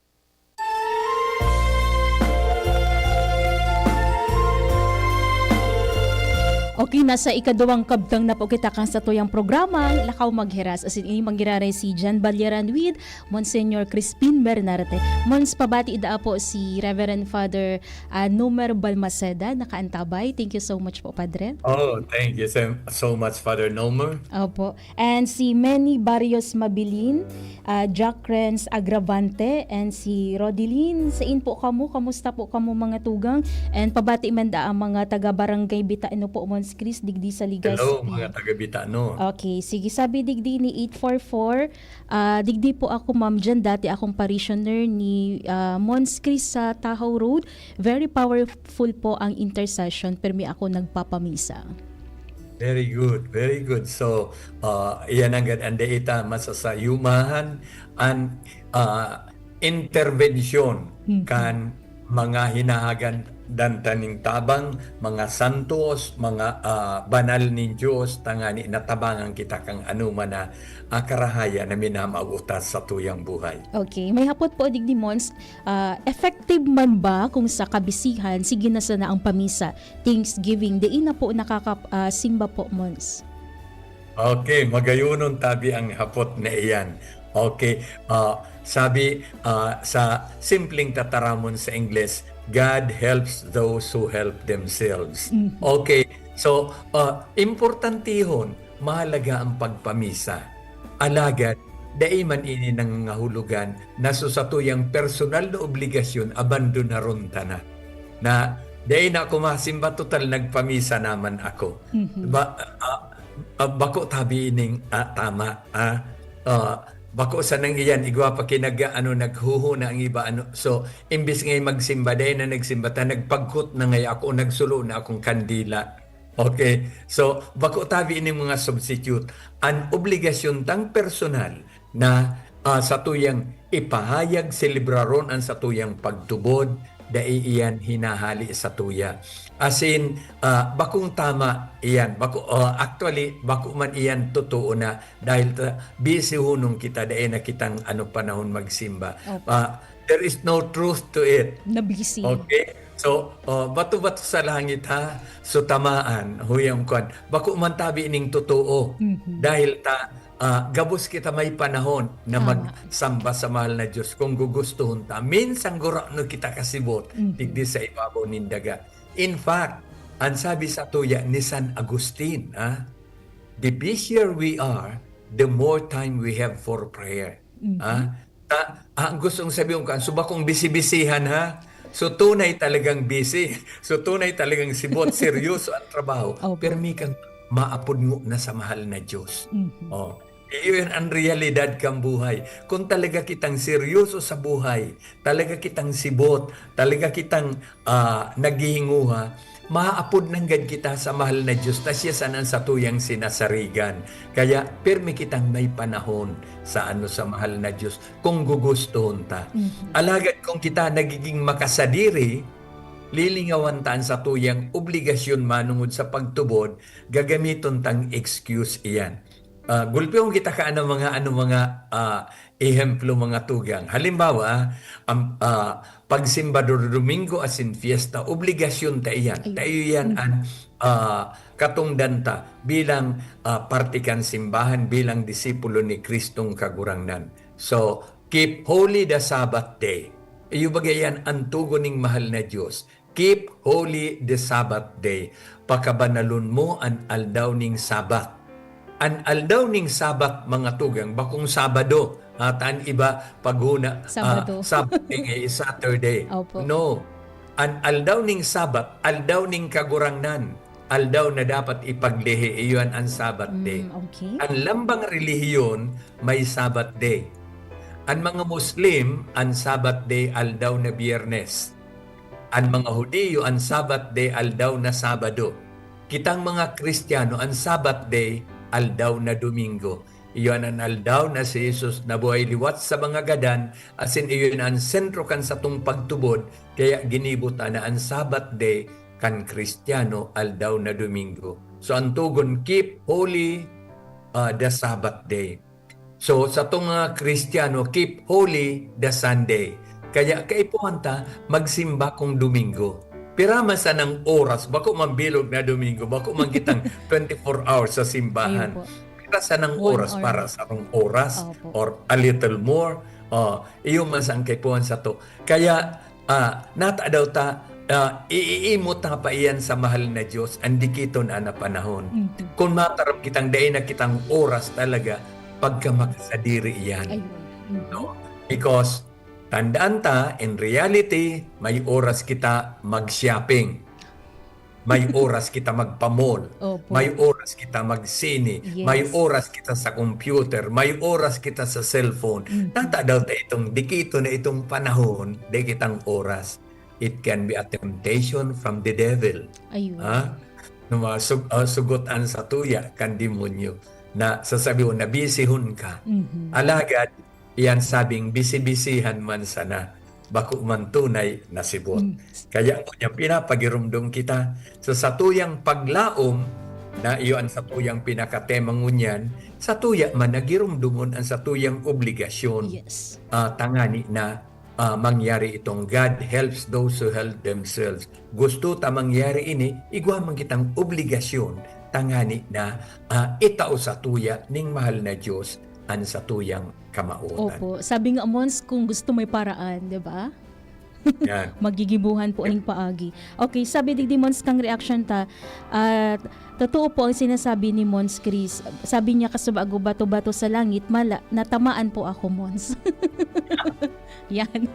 Okay, nasa ikaduwang kabtang na po kita kan satuyang programa, Lakaw Maghiras. Asin ini manggiraray si Jan Balyaran with Monsignor Crispin Bernarte. Mons, pabati daa po si Reverend Father, ah, Nomer Balmaceda, nakaantabay. Thank you so much po, Padre. Oh, thank you so, so much, Father Nomer. Opo. And si Manny Barrios Mabilin, ah, Jack Renz Agravante, and si Rodilyn. Sain po kamo? Kamusta po kamo, mga tugang? And pabati man da ang mga taga Barangay Bitano po, Mons Chris, digdi sa Legazpi. Hello, mga taga Bitano. Okay, sige. Sabi digdi ni eight four four, ah, digdi po ako, ma'am, dyan. Dati akong parishioner ni, ah, Mons Chris sa Tahaw Road. Very powerful po ang intercession. Permi ako nagpapamisa. Very good, very good. So, ah, iyan ang gad-, ang dai ta masasayumahan, an, ah, interbensyon Mhm. kan mga hinahagan dan taning tabang, mga santos, mga, ah, banal nin Dios, tangani natabangan kita kan anoman na, ah, karahayan na minamawot ta sa tuyang buhay. Okay. May hapot po, digdi, Mons, ah, effective man ba kung sa kabisihan, sige na sana ang pamisa? Thanksgiving, dai na po nakaka-, ah, simba po, Mons. Okay, magayonon tabi ang hapot na iyan. Okay, ah, sabi, ah, sa simpleng tataramon sa Ingles, "God helps those who help themselves." Mhm. Okay, so, ah, importantihon, mahalaga ang pagpamisa. Alagad, dai man ini nangangahulugan na sa satuyang personal na obligasyon, abandonaron ta na. Na, "Dai na ako masimba, total nagpamisa naman ako." Mhm. Ba, ah, ah, bako tabi ining, ah, tama, ah. Ah, Bako sanang iyan, igwa pa kinaga, ano, naghuhuna ang iba, ano. So, imbis ngay magsimba, dai na nagsimba, ta nagpagkot na ngay ako, nagsulo na akong kandila. Okay? So, bako tabi ining mga substitute. An obligasyon tang personal na, ah, satuyang ipahayag, selebraron an satuyang pagtubod, dai iyan hinahali satuya. As in, ah, bakong tama iyan. Bako, ah, actually, bako man iyan totoo na dahil ta, busy hunong kita, dai na kitang, ano, panahon magsimba. Opo. Ah, there is no truth to it. Na busy. Okay? So, ah, bato-bato sa langit, ha? So, tamaan, huyang kwan. Bako man tabi ning totoo. Mhm. Dahil ta, ah, gabos kita may panahon na Tama. magsamba sa mahal na Diyos kung gugustuhon ta. Minsan gurano kita kasibot, Mhm. digdi sa ibabaw nin daga. In fact, ang sabi sa tuya ni San Agustin, ah, "The busier we are, the more time we have for prayer." Mhm. Ah, ta-, ang gustong sabihin ko, so bakong bisi-bisihan, ha? So, tunay talagang busy. So, tunay talagang sibot, seryoso ang trabaho. Opo. Pero may kang maapod ngo na sa mahal na Diyos. Mhm. Oh. Iyon ang realidad kang buhay. Kung talaga kitang seryoso sa buhay, talaga kitang sibot, talaga kitang, ah, naghihinguha, maapod nanggad kita sa mahal na Diyos, ta siya sana ang satuyang sinasarigan. Kaya, pirmi kitang may panahon sa, ano, sa mahal na Diyos, kung gugustuhon ta. Mhm. Alagad kung kita nagiging makasadiri, lilingawan ta an satuyang obligasyon manongod sa pagtubod, gagamiton tang excuse iyan. Ah, gulpihon kita ka ano mga, ano mga, ah, ehemplo, mga tugang. Halimbawa, ah, am-, ah, pagsimba do-, Domingo asin fiesta, obligasyon ta iyan. Ayun. Tayo iyan Mm. an, ah, katungdan ta bilang, ah, parte kan simbahan, bilang disipulo ni Kristong Kagurangnan. So, "Keep holy the Sabbath day." Iyo baga iyan an tugon ning mahal na Diyos. "Keep holy the Sabbath day." Pakabanalon mo an aldaw ning Sabbath. An aldaw ning Sabbath, mga tugang, bakong Sabado. Ha, ta an iba, paghuna, ah, Sabado. Sabbath day nga is Saturday. Opo. No. An aldaw ning Sabbath, aldaw ning Kagurangnan. Aldaw na dapat ipaglihi, iyon an Sabbath day. Mm, okay. An lambang relihiyon may Sabbath day. An mga Muslim, an Sabbath day aldaw na Biyernes. An mga Hudiyo, an Sabbath day aldaw na Sabado. Kitang mga Kristiyano, an Sabbath day aldaw na Domingo. Iyon an aldaw na si Jesus nabuhay liwat sa mga gadan, asin iyon an sentro kan satong pagtubod, kaya ginibo ta na an Sabbath day kan Kristiyano aldaw na Domingo. So, ang tugon, "Keep holy, ah, the Sabbath day." So, satong mga Kristiyano, "Keep holy the Sunday." Kaya kaipuhan ta magsimba kung Domingo. Pira man sanang oras, bako man bilog na Domingo, bako man kitang twenty-four hours sa simbahan. Ayun po. Pira sanang One oras hour. para sa rong oras Opo. or a little more. Oh, iyo man sa ang kaipuhan sato. Kaya, ah, nata daw ta, ah, iiimo ta pa iyan sa mahal na Diyos, ang dikiton na, na panahon. Mhm. Kung mataram kitang dai na kitang oras talaga, pagka makasadiri iyan. Ayun. Mhm. No? Because, tandaan ta, in reality, may oras kita mag-shopping. May oras kita magpa-mall. Opo. May oras kita magsine. Yes. May oras kita sa computer. May oras kita sa cellphone. Mhm. Tata daw ta itong dikito na itong panahon, di kitang oras. It can be a temptation from the devil. Ayun. Ha? No, masug-, ah, sugot an satuya kan demonyo na sasabi mo, nabisihon ka. Mhm. Alagad, iyan sabing bisi-bisihan man sana, bako man tunay na sibot. Mm. Kaya ngunyan pinapagirumdom kita sa satuyang paglaom na iyo an satuyang pinakatema ngunyan, satuya man na girumdomon an satuyang obligasyon. Yes. Ah, tangani na, ah, mangyari itong God helps those who help themselves. Gusto ta mangyari ini, igwa man kitang obligasyon tangani na, ah, itao satuya ning mahal na Diyos an satuyang kamawotan. Opo. Sabi nga, Mons, kung gusto may paraan, di ba? Yan. Magigibuhan po ning paagi. Okay, sabi digdi, Mons, kang reaction ta, ah, totoo po ang sinasabi ni Mons Chris. Sabi niya, "Kasubago bato-bato sa langit, mala, natamaan po ako, Mons." Yan.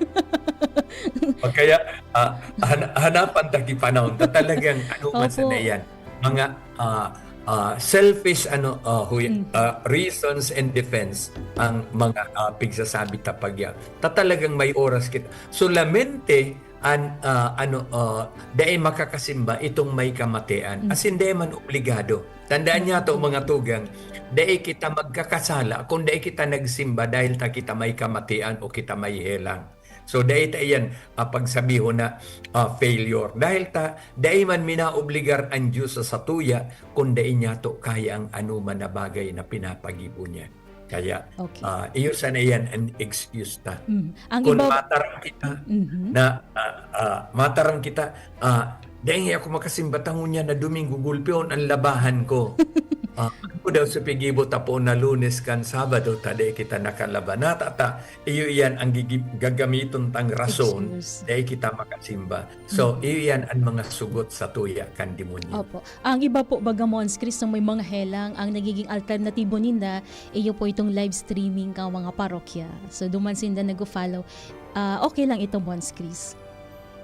O kaya, ah, hana-, hanapan ta ki panahon ta talagang ano man Opo. sana yan. Mga, ah, ah, selfish ano, ah, huy- Mhm. ah, reasons and defense ang mga, ah, pigsasabi ta pagya. Ta talagang may oras kita. Solamente an ah, ano, ah, dai makakasimba itong may kamatian. Mhm. As in, dai man obligado. Tandaan niya to, mga tugang, dai kita magkakasala kung dai kita nagsimba dahil ta kita may kamatian o kita may helang. So, dai ta iyan, ah, pagsabihon na, ah, failure. Dahil ta, dai man minaobligar an Dios sa satuya kung dai niya to kaya ang anoman na bagay na pinapagibo niya. Kaya, Okay. ah, iyo sana iyan an excuse ta. Mhm. Ang Kung iba mataram kita Mhm. na, ah, ah, mataram kita, ah, "Dai ako makasimba ta ngunyan na Domingo, gulpion an labahan ko." Ah, ano daw sa pigibo ta po na Lunes kan Sabado, ta dai kita nakalaba. Nata ta, iyo iyan ang gigi- gagamiton tang rason, Excuse. dai kita makasimba. So, iyo iyan an mga sugot sa tuya kan demonyo. Opo. Ang iba po, baga, Mons Chris, na may mga helang, ang nagiging alternatibo ninda, iyo po itong live streaming kan mga parokya. So, duman sinda nag-follow. Ah, okay lang ito, Mons Chris.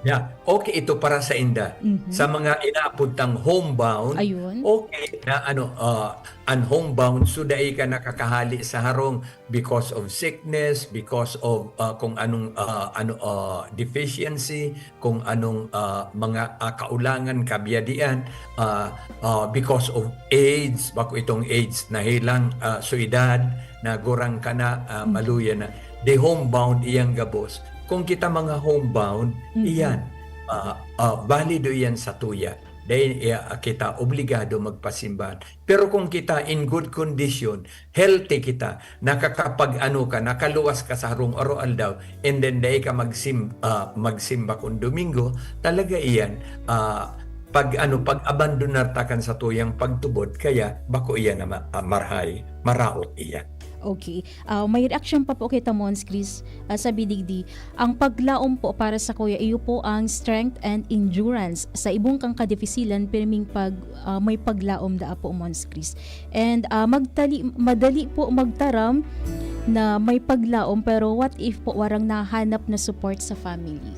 Yeah, okay ito para sa inda. Mhm. Sa mga inaapod tang homebound, Ayun. okay na ano, ah, an homebound, so dai ka nakakahali sa harong because of sickness, because of, ah, kung anong, ah, ano, ah, deficiency, kung anong, ah, mga, ah, kaulangan, kabyadian, ah, ah, because of age, bako itong age, nahilang, ah, sa edad, nagurang ka na, ah, Mhm. maluya na. The homebound, iyang gabos. Kung kita mga homebound, Mhm. iyan, ah, ah, balido iyan sa tuya. Dahil, ah, kita obligado magpasimbahan. Pero kung kita in good condition, healthy kita, nakakapag-ano ka, nakaluwas ka sa harong araw-aldaw, and then dai ka magsim-, ah, magsimba kung Domingo, talaga iyan, ah, pag, ano, pag-abandonar ta kan satuyang pagtubod, kaya bako iyan na ma-, ah, marhay, maraot iyan. Okay. Ah, may reaction pa po kita, Mons Chris. Ah, sabi digdi, "Ang paglaom po para sa kuya, iyo po ang strength and endurance. Sa ibong kang kadifisilan, pirming pag, ah, may paglaom daa po, Mons Chris. And, ah, magtali-, madali po magtaram na may paglaom, pero what if po warang nahanap na support sa family?"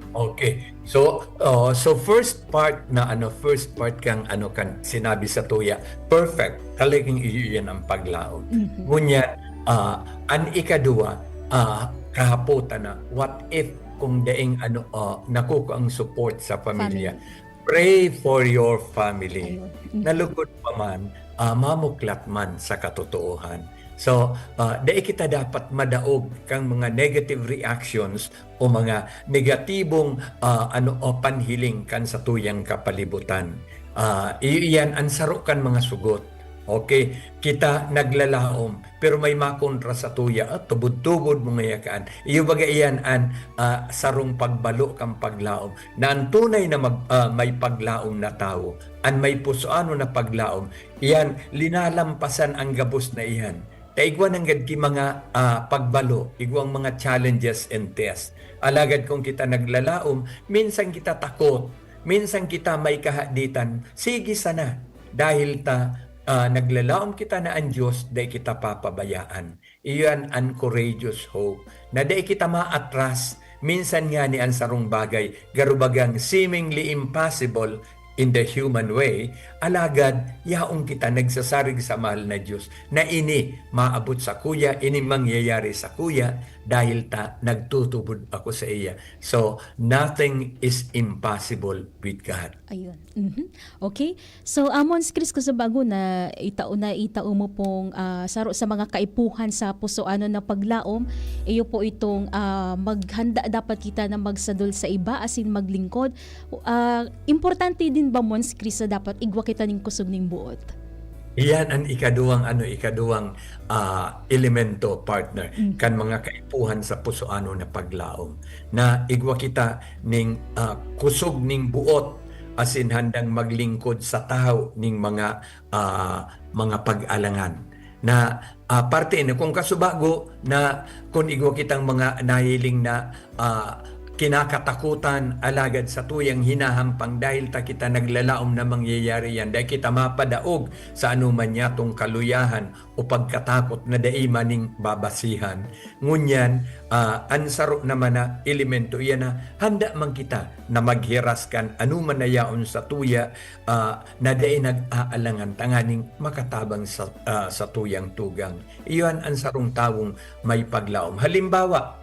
Okay. So, uh, so first part na ano, first part kang ano kan sinabi sa tuya, perfect. Talagang iyo iyan ang paglaom. Mhm. Ngunyan, ah, an ikaduwa, ah, kahapotan na, what if kung daing ano, ah, nakuko ang support sa pamilya? Family. Pray for your family. Ayun. Mhm. Nalugod pa man, ah, mamuklat man sa katotoohan. So, ah, dai kita dapat madaog kang mga negative reactions o mga negatibong, ah, ano, o panhiling kan satuyang kapalibutan. Ah, iyo iyan an saro kan mga sugot. Okay, kita naglalaom, pero may makontra sa tuya, ah, tubod-tubod mo ngayakaan. Iyo baga iyan an, ah, sarong pagbalo kan paglaom, na an tunay na mag-, ah, may paglaom na tawo, an may pusoanon na paglaom, iyan, linalampasan ang gabos na iyan. Ta igwa nanggad ki mga, ah, pagbalo, igwang mga challenges and test. Alagad kung kita naglalaom, minsan kita takot, minsan kita may kahaditan, sige sana. Dahil ta, ah, naglalaom kita na an Dios dai kita papabayaan. Iyan an courageous hope, na dai kita maatras. Minsan ngani an sarong bagay, garo bagang seemingly impossible in the human way, alagad yaon kita nagsasarig sa mahal na Dios na ini maabot sakuya, ini mangyayari sakuya, dahil ta nagtutubod ako sa iya. So, nothing is impossible with God. Ayun. Mhm. Okay. So, ah, Mons Chris, kung sa bago na itao, na itao mo pong, ah, saro sa mga kaipuhan sa pusoanon na paglaom, iyo po itong, ah, maghanda dapat kita na magsadol sa iba, asin maglingkod. Ah, importante din ba, Mons Chris, na dapat igwa kita ning kusog ning buot? Iyan an ikaduwang, ano, ikaduwang, ah, elemento, partner, Mm. kan mga kaipuhan sa pusoanon na paglaom, na igwa kita ning, ah, kusog ning buot, asin handang maglingkod sa tahaw ning mga, ah, mga pag-alangan. Na, ah, parte na kung kasubago na kung igwa kitang mga nahiling na, ah, kinakatakutan, alagad satuyang hinahampang dahil ta kita naglalaom na mangyayari yan. Dai kita mapadaog sa anuman niyatong kaluyahan o pagkatakot na dai man ning babasihan. Ngunyan, ah, an saro naman na elemento iyan na handa man kita na maghiras kan anuman na yaon sa tuya, ah, na dai nag-aalangan tanganing makatabang sa, ah, sa tuyang tugang. Iyan an sarong tawong may paglaom. Halimbawa,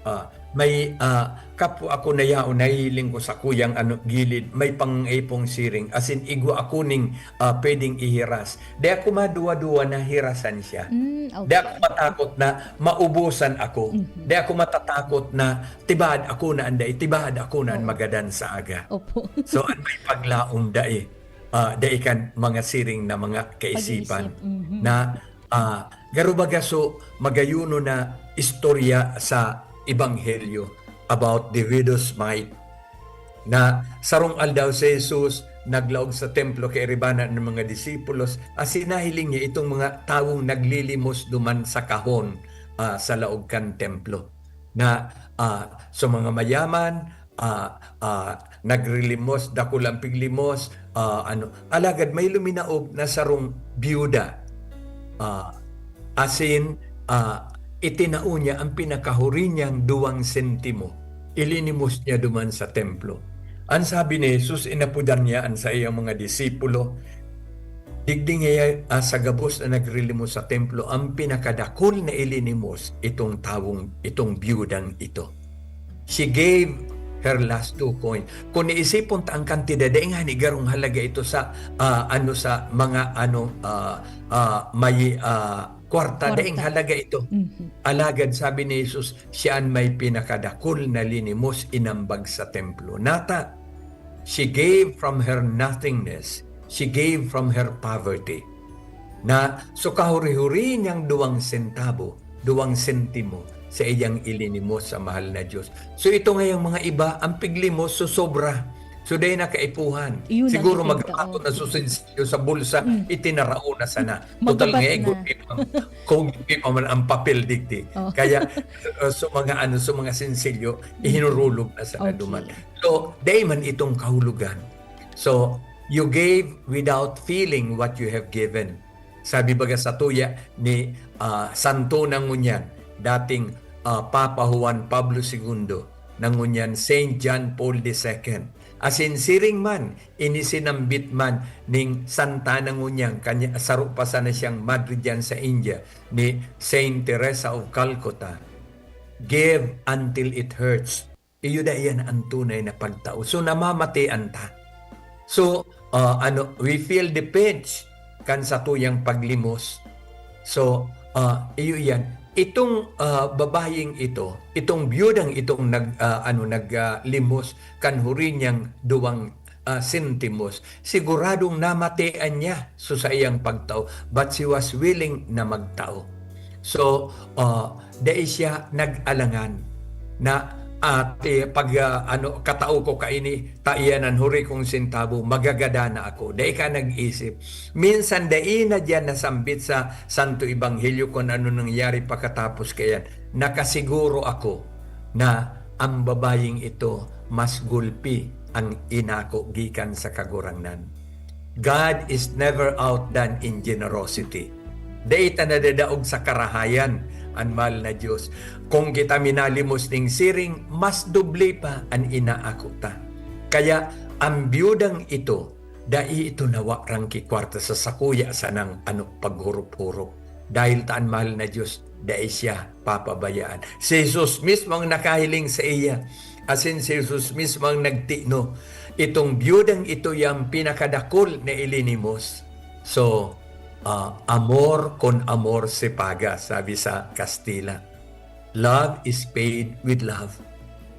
ah, may, ah, kapwa ako na yaon, nahihiling ko sa kuyang ano, gilid, may pang-ipong siring, asin igwa ako ning, ah, pwedeng ihiras. Di ako maduwa-duwa na hirasan siya. Mm, Di okay. ako matakot na maubusan ako. Mhm. Di ako matatakot na tibaad ako na anday, tibaad ako na an Oo. magadan sa aga. Opo. So, an may paglaom dai, ah, dai kan mga siring na mga kaisipan Pag-iisip, mhm. na, ah, garo baga so magayuno na istorya sa Ebanghelyo about the widow's mite, na sarong aldaw si Jesus naglaog sa templo kairibanan ng mga disipulos, asin nahiling niya itong mga tawong naglilimos duman sa kahon, ah, sa laog kan templo. Na, ah, so mga mayaman, ah, ah, nagrilimos, dakul an piglimos, ah, ano, alagad may luminaog na sarong byuda. Ah, asin, ah, itinao niya an pinakahuri niyang duwang sentimo. Ilinimos niya duman sa templo. An sabi ni Jesus, inapodan niya an saiyang mga disipulo. Digdi ngaya, ah, sa gabos na nagrilimos sa templo, an pinakadakul na ilinimos itong tawong, itong byudang ito. She gave her last two coin. Kung iisipon ta ang kantidad, dai ngani garong halaga ito sa, ah, ano, sa mga, ano, ah, ah, may, ah, kwarta, Kwarta. daing halaga ito. Mhm. Alagad sabi ni Jesus, siya an may pinakadakul na linimos inambag sa templo. Nata, she gave from her nothingness. She gave from her poverty. Na so kahuri-huri niyang duwang sentabo, duwang sentimo, sa iyang ilinimos sa mahal na Diyos. So ito ngayang mga iba, ang piglimos so sobra. So dai na kaipuhan. Iyon ang Siguro ipintaon. magkakato na so sensilyo sa bulsa, Mm. itinarao na sana. Total Magabat nga, na. igwa pa man, kung igwa pa man ang papel digdi. Oh. Kaya, uh, so mga ano, so mga sensilyo, Mm. ihinurulog na sana Okay. duman. So, dai man itong kahulogan. So, you gave without feeling what you have given. Sabi baga sa tuya ni, ah, Santo na ngunyan, dating, ah, Papa Juan Pablo Segundo, na ngunyan Saint John Paul the Second. Asin siring man, ini sinambit man ning santa na ngunyan, kanya, saro pa sana siyang madre diyan sa India, ni Saint Teresa of Calcutta, "Give until it hurts." Iyo na iyan an tunay na pagtao. So, namamatean ta. So, ah, ano, we feel the pinch kan satuyang paglimos. So, ah, iyo iyan. Itong, ah, babayeng ito, itong biyudang itong nag-, ah, ano, nag, ah, limos kan huri niyang duwang, ah, sentimos, siguradong namatean niya so saiyang pagtao, but she was willing na magtao. So, ah, dai siya nag-alangan na, "Ate, pag, ah, ano, katao ko kaini, ta iyan an huri kong sentabo, magagadan na ako." Dai ka nag-isip. Minsan, dai na diyan nasambit sa Santo Ebanghelyo kung ano nangyari pakatapos kaiyan. Nakasiguro ako na ang babayeng ito mas gulpi ang inako gikan sa Kagurangnan. God is never outdone in generosity. Dai ta nadadaog sa karahayan an mahal na Diyos. Kung kita minalimos ning siring, mas doble pa an inaako ta. Kaya ang biyudang ito, dai ito nawarang kikwarta sa sakuya sanang ano, paghurup-hurup. Dahil ta an mahal na Diyos, dai siya papabayaan. Si Jesus mismo ang nakahiling sa iya. Asin si Jesus mismo ang nagtino. Itong biyudang ito yang pinakadakul na ilinimos. So, ah, amor con amor se paga, sabi sa Kastila. Love is paid with love.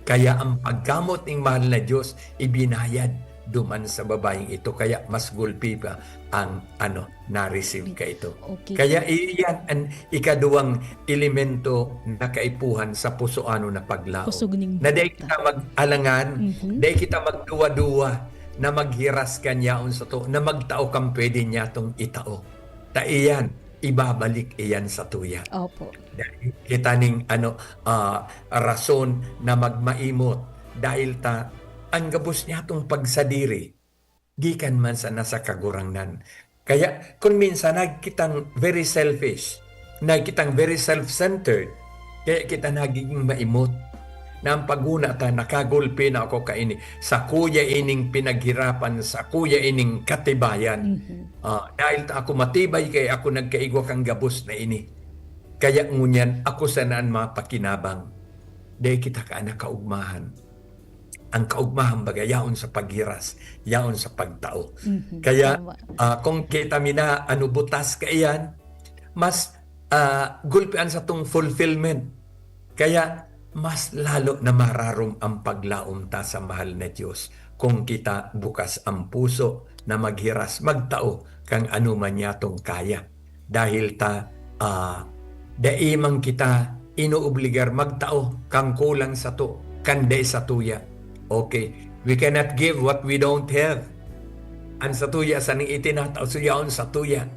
Kaya ang pagkamot ning mahal na Diyos, ibinayad duman sa babayeng ito. Kaya mas gulpi pa ang, ano, na-receive ka ito. Okay. Kaya iyan an ikaduwang elemento na kaipuhan sa pusoanon na paglaom. Kusog ning Na dai buta. kita mag-alangan, Mhm. dai kita magduwa-duwa na maghiras kan yaon sato, na magtao kan pwede niyatong itao. Ta iyan, ibabalik iyan sa tuya. Opo. Dahil kita ning ano, ah, rason na magmaimot. Dahil ta, ang gabos niya itong pagsadiri, gikan man sana sa Kagurangnan. Kaya kung minsan nagkitang very selfish, nagkitang very self-centered, kaya kita nagiging maimot. Na ang paghuna ta, nakagulpi na ako kaini. Sa kuya ining pinaghirapan, sa kuya ining katibayan. Mhm. Ah, dahil ta ako matibay, kaya ako nagkaigwa kan gabos na ini. Kaya ngunyan, ako sana an mapakinabang. Dai kita ka nakaugmahan. Ang kaugmahan baga, yaon sa paghiras, yaon sa pagtao. Mhm. Kaya, Tama. ah, kung kita mina, ano, butas kaiyan, mas, ah, gulpian sa tong fulfillment. Kaya, mas lalo na mararom ang paglaom ta sa mahal na Diyos kung kita bukas ang puso na maghiras, magtao kan ano man yatong kaya. Dahil ta, ah, dai man kita inoobligar magtao kan kulang sato, kan dai satuya. Okay, we cannot give what we don't have. An satuya sa ning itinatao, so yaon satuya.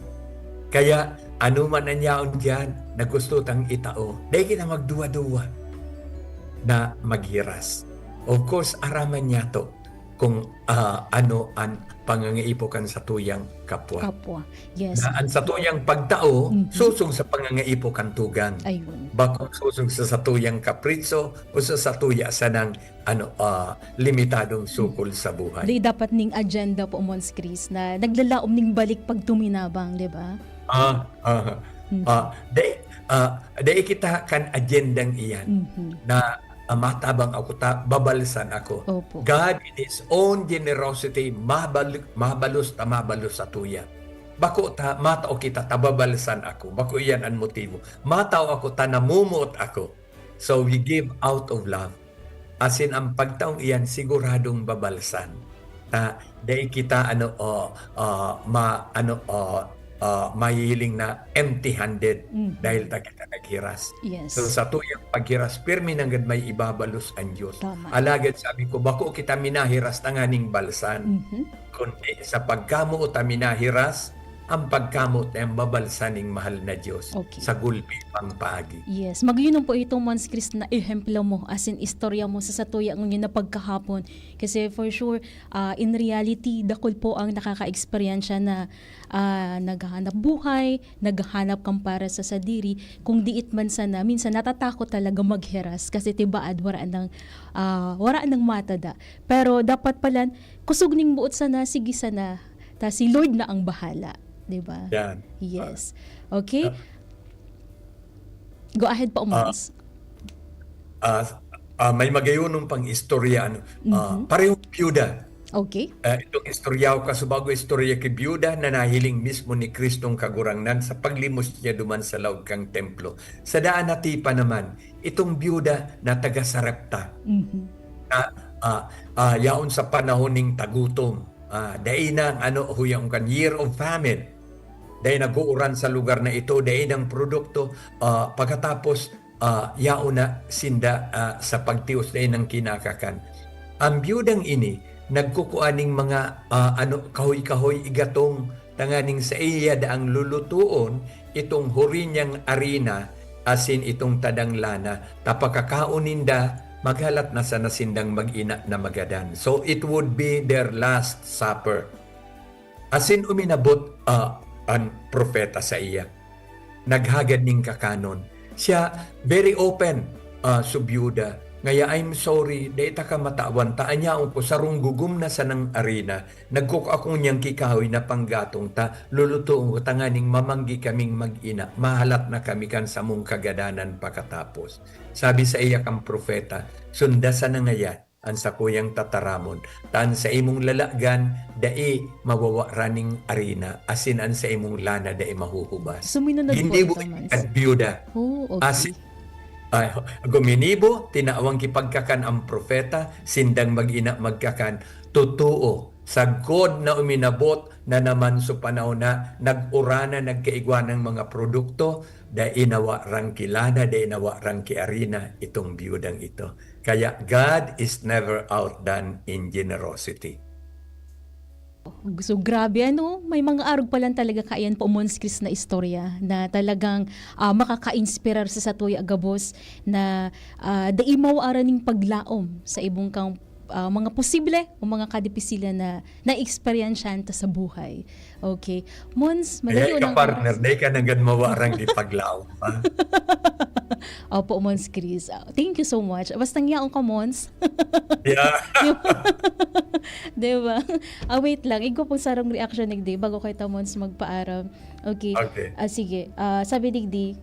Kaya, ano man an yaon diyan na gusto tang itao, dai kita magduwa-duwa na maghiras. Of course, araman niya to kung, ah, ano an pangangaipo kan satuyang kapwa. Kapwa. Yes. Na an satuyang pagtao, Mhm. susog sa pangangaipo kan tugang. Ayun. Bakong susog sa satuyang kapritso o sa satuya sanang, ano, ah, limitadong sukol sa buhay. Di dapat ning agenda po, Mons Chris, na naglalaom ning balik pagtuminabang, di ba? Ah, ah, Mhm. ah, dai, ah, dai kita kan agendang iyan Mhm. na, ah, matabang ako ta, babalsan ako. Opo. God in His own generosity, mabal-, mabalos ta, mabalos sa tuya. Bako ta, matao kita ta, babalsan ako. Bako iyan an motibo. Matao ako ta, namumuot ako. So we give out of love. Asin ang pagtaong iyan siguradong babalsan. Ta, dai kita, ano, o, ah, ma-, ano, o, ah, mahihiling na empty-handed Mhm. dahil ta kita naghiras. Yes. So, sa tuyang paghiras, pirmi nanggad may ibabalos an Diyos. Tama. Alagad sabi ko, bako kita minahiras tanganing balsan. Mhm. Kundi sa pagkamoot ta minahiras, ang pagkamoot na yan babalsan ning mahal na Diyos Okay. sa gulpi pang paagi. Yes. Magyunon po itong, Mons Chris, na ehemplo mo, as in, istorya mo sa satuya ngunyan na pagkahapon. Kasi for sure, ah, in reality, dakul po ang nakaka-eksperyensya na, ah, naghahanap buhay, naghahanap kan para sa sadiri. Kung diit man sana, minsan natatakot talaga maghiras kasi tibaad, wala nang, ah, wala nang matada. Pero dapat pala, kusog ning buot sana, sige sana, ta si Lord na ang bahala, di ba? Yan. Yes. Okay? Ah. Go ahead po, Ah. Mons. Ah, ah, may magayunon pang istorya, ano, ah, Mhm. parehong biyuda. Okay. Ah, itong istorya ko, kasubago istorya ki biyuda na nahiling mismo ni Kristong Kagurangnan sa paglimos niya duman sa laog kan templo. Sa daan na tipa naman, itong biyuda na taga Sarepta. Mhm. Na, ah, ah, yaon sa panahon ning tagutom. Ah, dai na ang ano, huyang kan year of famine. Dai nag-uuran sa lugar na ito, dai nang produkto. Ah, pagkatapos, ah, yaon na sinda, ah, sa pagtios, dai nang kinakakan. Ang biyudang ini, nagkukua ning mga, ah, ano, kahoy-kahoy igatong, tanganing sa iya daang lulutuon itong huri niyang arina asin itong tadang lana, ta pakakaon ninda, maghalat na sana sindang mag-ina na magadan. So, it would be their last supper. Asin uminabot, ah, an propeta saiya. Naghagad nin kakanon. Siya, very open, ah, so biyuda. Ngaya, "I'm sorry, dai taka matawan, ta an yaon ko sarong gugom na sanang arina. Nagkukua ako niyang ki kahoy na panggatong ta, lulutoon ko tanganing mamanggi kaming mag-ina, mahalat na kami kan samong kagadanan pakatapos." Sabi saiya kan propeta, "Sunda sana ngaya an sakuyang tataramon, ta an saimong lalagan dai mawawaran nin arina, asin an saimong lana dai mahuhubas." Suminunod po Ginibo ito, Mons. kan biyuda. Oh, okay. Asin, ay, guminibo, tinawan ki pagkakan an propeta, sindang mag-ina magkakan. Totoo, sagkod na uminabot na naman so panahon na nag-urana, nagkaigwa ng mga produkto, dai nawaran ki lana, dai nawaran ki arina itong biyudang ito. Kaya God is never outdone in generosity. So, grabe, ano, may mga arog pa lang talaga kaiyan po, Mons Chris, na istorya na talagang, ah, makaka-inspirar sa satuya gabos na, ah, dai mawaran ning paglaom sa ibong kang, ah, mga posible o mga kadipisilan na naeksperyensyahan ta sa buhay. Okay. Mons, Kaya madali ika, unang partner, oras. Dai ka nanggad mawarang di paglaom, ha? Opo, Mons Chris. Ah, thank you so much. Basta yaon ka, Mons. Yeah. Di ba? Di ba? Ah, wait lang. Igwa pong sarong reaction, digdi, bago kita, Mons, magpaaram. Okay. Okay. Ah, sige. Ah, sabi, digdi,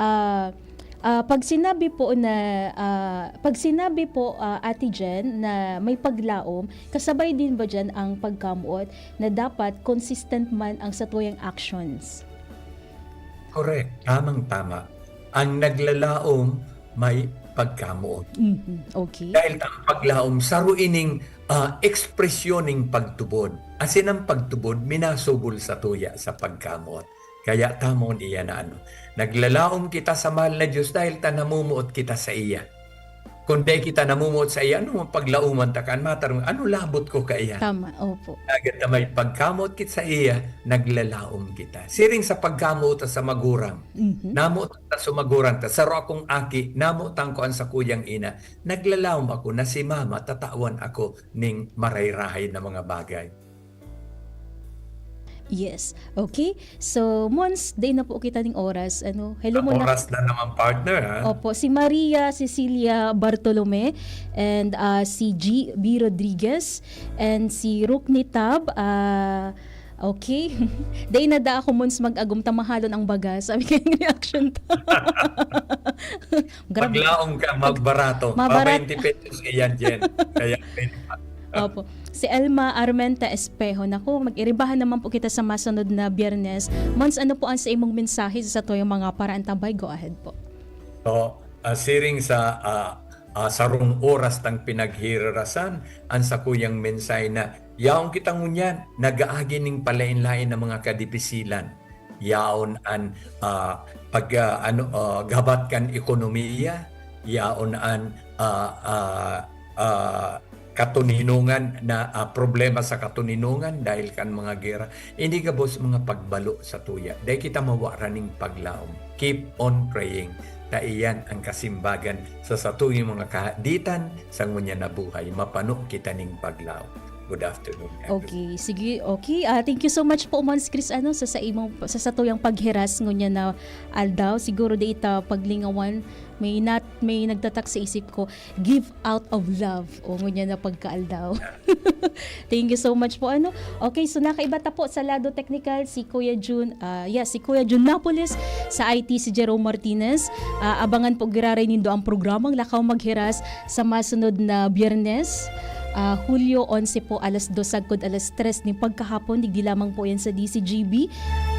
ah, ah, pag sinabi po na, ah, pag sinabi po, ah, Ate Jen, na may paglaom, kasabay din ba dyan ang pagkamoot na dapat consistent man ang satuyang actions? Correct. Tamang-tama. Ang naglalaom may pagkamoot. Mhm. Okay. Dahil ang paglaom, saro ining, ah, ekspresyon ning pagtubod. Asin ang pagtubod, minasubol satuya sa pagkamoot. Kaya tamon iyan na ano, naglalaom kita sa mahal na Diyos dahil ta namumuot kita sa iya. Kung dai kita namumuot sa iya, ano man paglauman ta kan matarong, ano labot ko kaiyan? Tama, opo. Agad na may pagkamoot kita sa iya, naglalaom kita. Siring sa pagkamoot ta sa magurang. Mhm. Namoot ta sa magurang ta, saro akong aki, namotan ko an sakuyang ina. Naglalaom ako na si mama tatawan ako ning marayrahay na mga bagay. Yes. Okay. So, Mons, dai na po kita ning oras. Ano? Hello Ang muna. Oras na naman, partner, ha? Opo, si Maria Cecilia Bartolome and, ah, si G B Rodriguez and si Rukni Tab, ah, okay. Dai na da ako, Mons, mag-agom ta mahalon ang baga. Sabi kaya yung reaction ta. Grabe. Maglaong ka, magbarato. Mabarat- Pa twenty pesos iyan, Jen. Kaya, Opo. Si Elma Armenta Espejo. Naku, mag-iribahan naman po kita sa masunod na Biyernes. Mons, ano po ang sa imong mensahe sa satuyang mga paraantabay? Go ahead po. So, ah, siring sa, ah, ah, sarong oras tang pinaghirirasan, ang sakuyang mensahe na, yaon kita ngunyan, nag-aagi ning palain-lain na mga kadipisilan. Yaon an, ah, pag, ah, ano, ah, gabat kan ekonomiya, yaon an, ah, ah, ah, katoninongan na, ah, problema sa katoninongan dahil kan mga gera. Ini gabos mga pagbalo satuya. Dai kita mawaran ning paglaom. Keep on praying. Ta iyan ang kasimbagan sa satuyang mga kahaditan sa ngunyan na buhay. Mapano kita ning paglaom. Good afternoon, everyone. Okay, sige. Okay, ah, thank you so much po, Mons Chris, ano, sa, sa imong, sa satuyang paghiras ngunyan na aldaw. Siguro di ita paglingawan, may nat-, may nagtatak sa isip ko, "Give out of love." O, ngunyan na pagkaaldaw. Thank you so much po, ano. Okay, so nakaiba ta po sa lado teknikal si Kuya Jun, ah, yeah, si Kuya Jun Napoles, sa I T si Jerome Martinez. Ah, abangan po giraray nindo ang programang Lakaw Maghiras sa masunod na Biyernes, ah, Hulyo onse po, alas dos sagkod alas tres nin pagkahapon, digdi lamang po yan sa D C G B.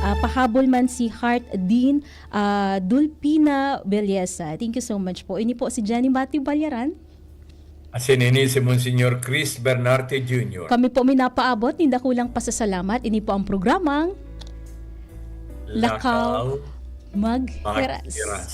Ah, pahabol man si Heart Dean, ah, Dulpina Belleza. Thank you so much po. Ini po si Jenny Matthew Balyaran. Asin ini si Monsignor Chris Bernarte Junior. Kami po minapaabot nin dakulang pasasalamat. Ini po ang programang Lakaw Lakaw Maghiras. Maghiras.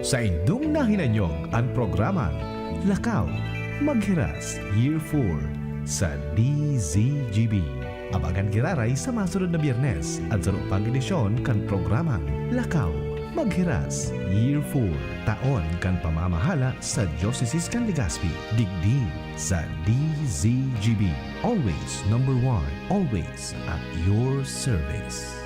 Saindong nahinanyog an programang Lakaw Maghiras Year four sa D Z G B. Abangan giraray sa masunod na Biyernes an saro pang edisyon kan programang Lakaw Maghiras Year four, taon kan pamamahala sa Diocese kan Legazpi, digdi sa D Z G B. Always number one, always at your service.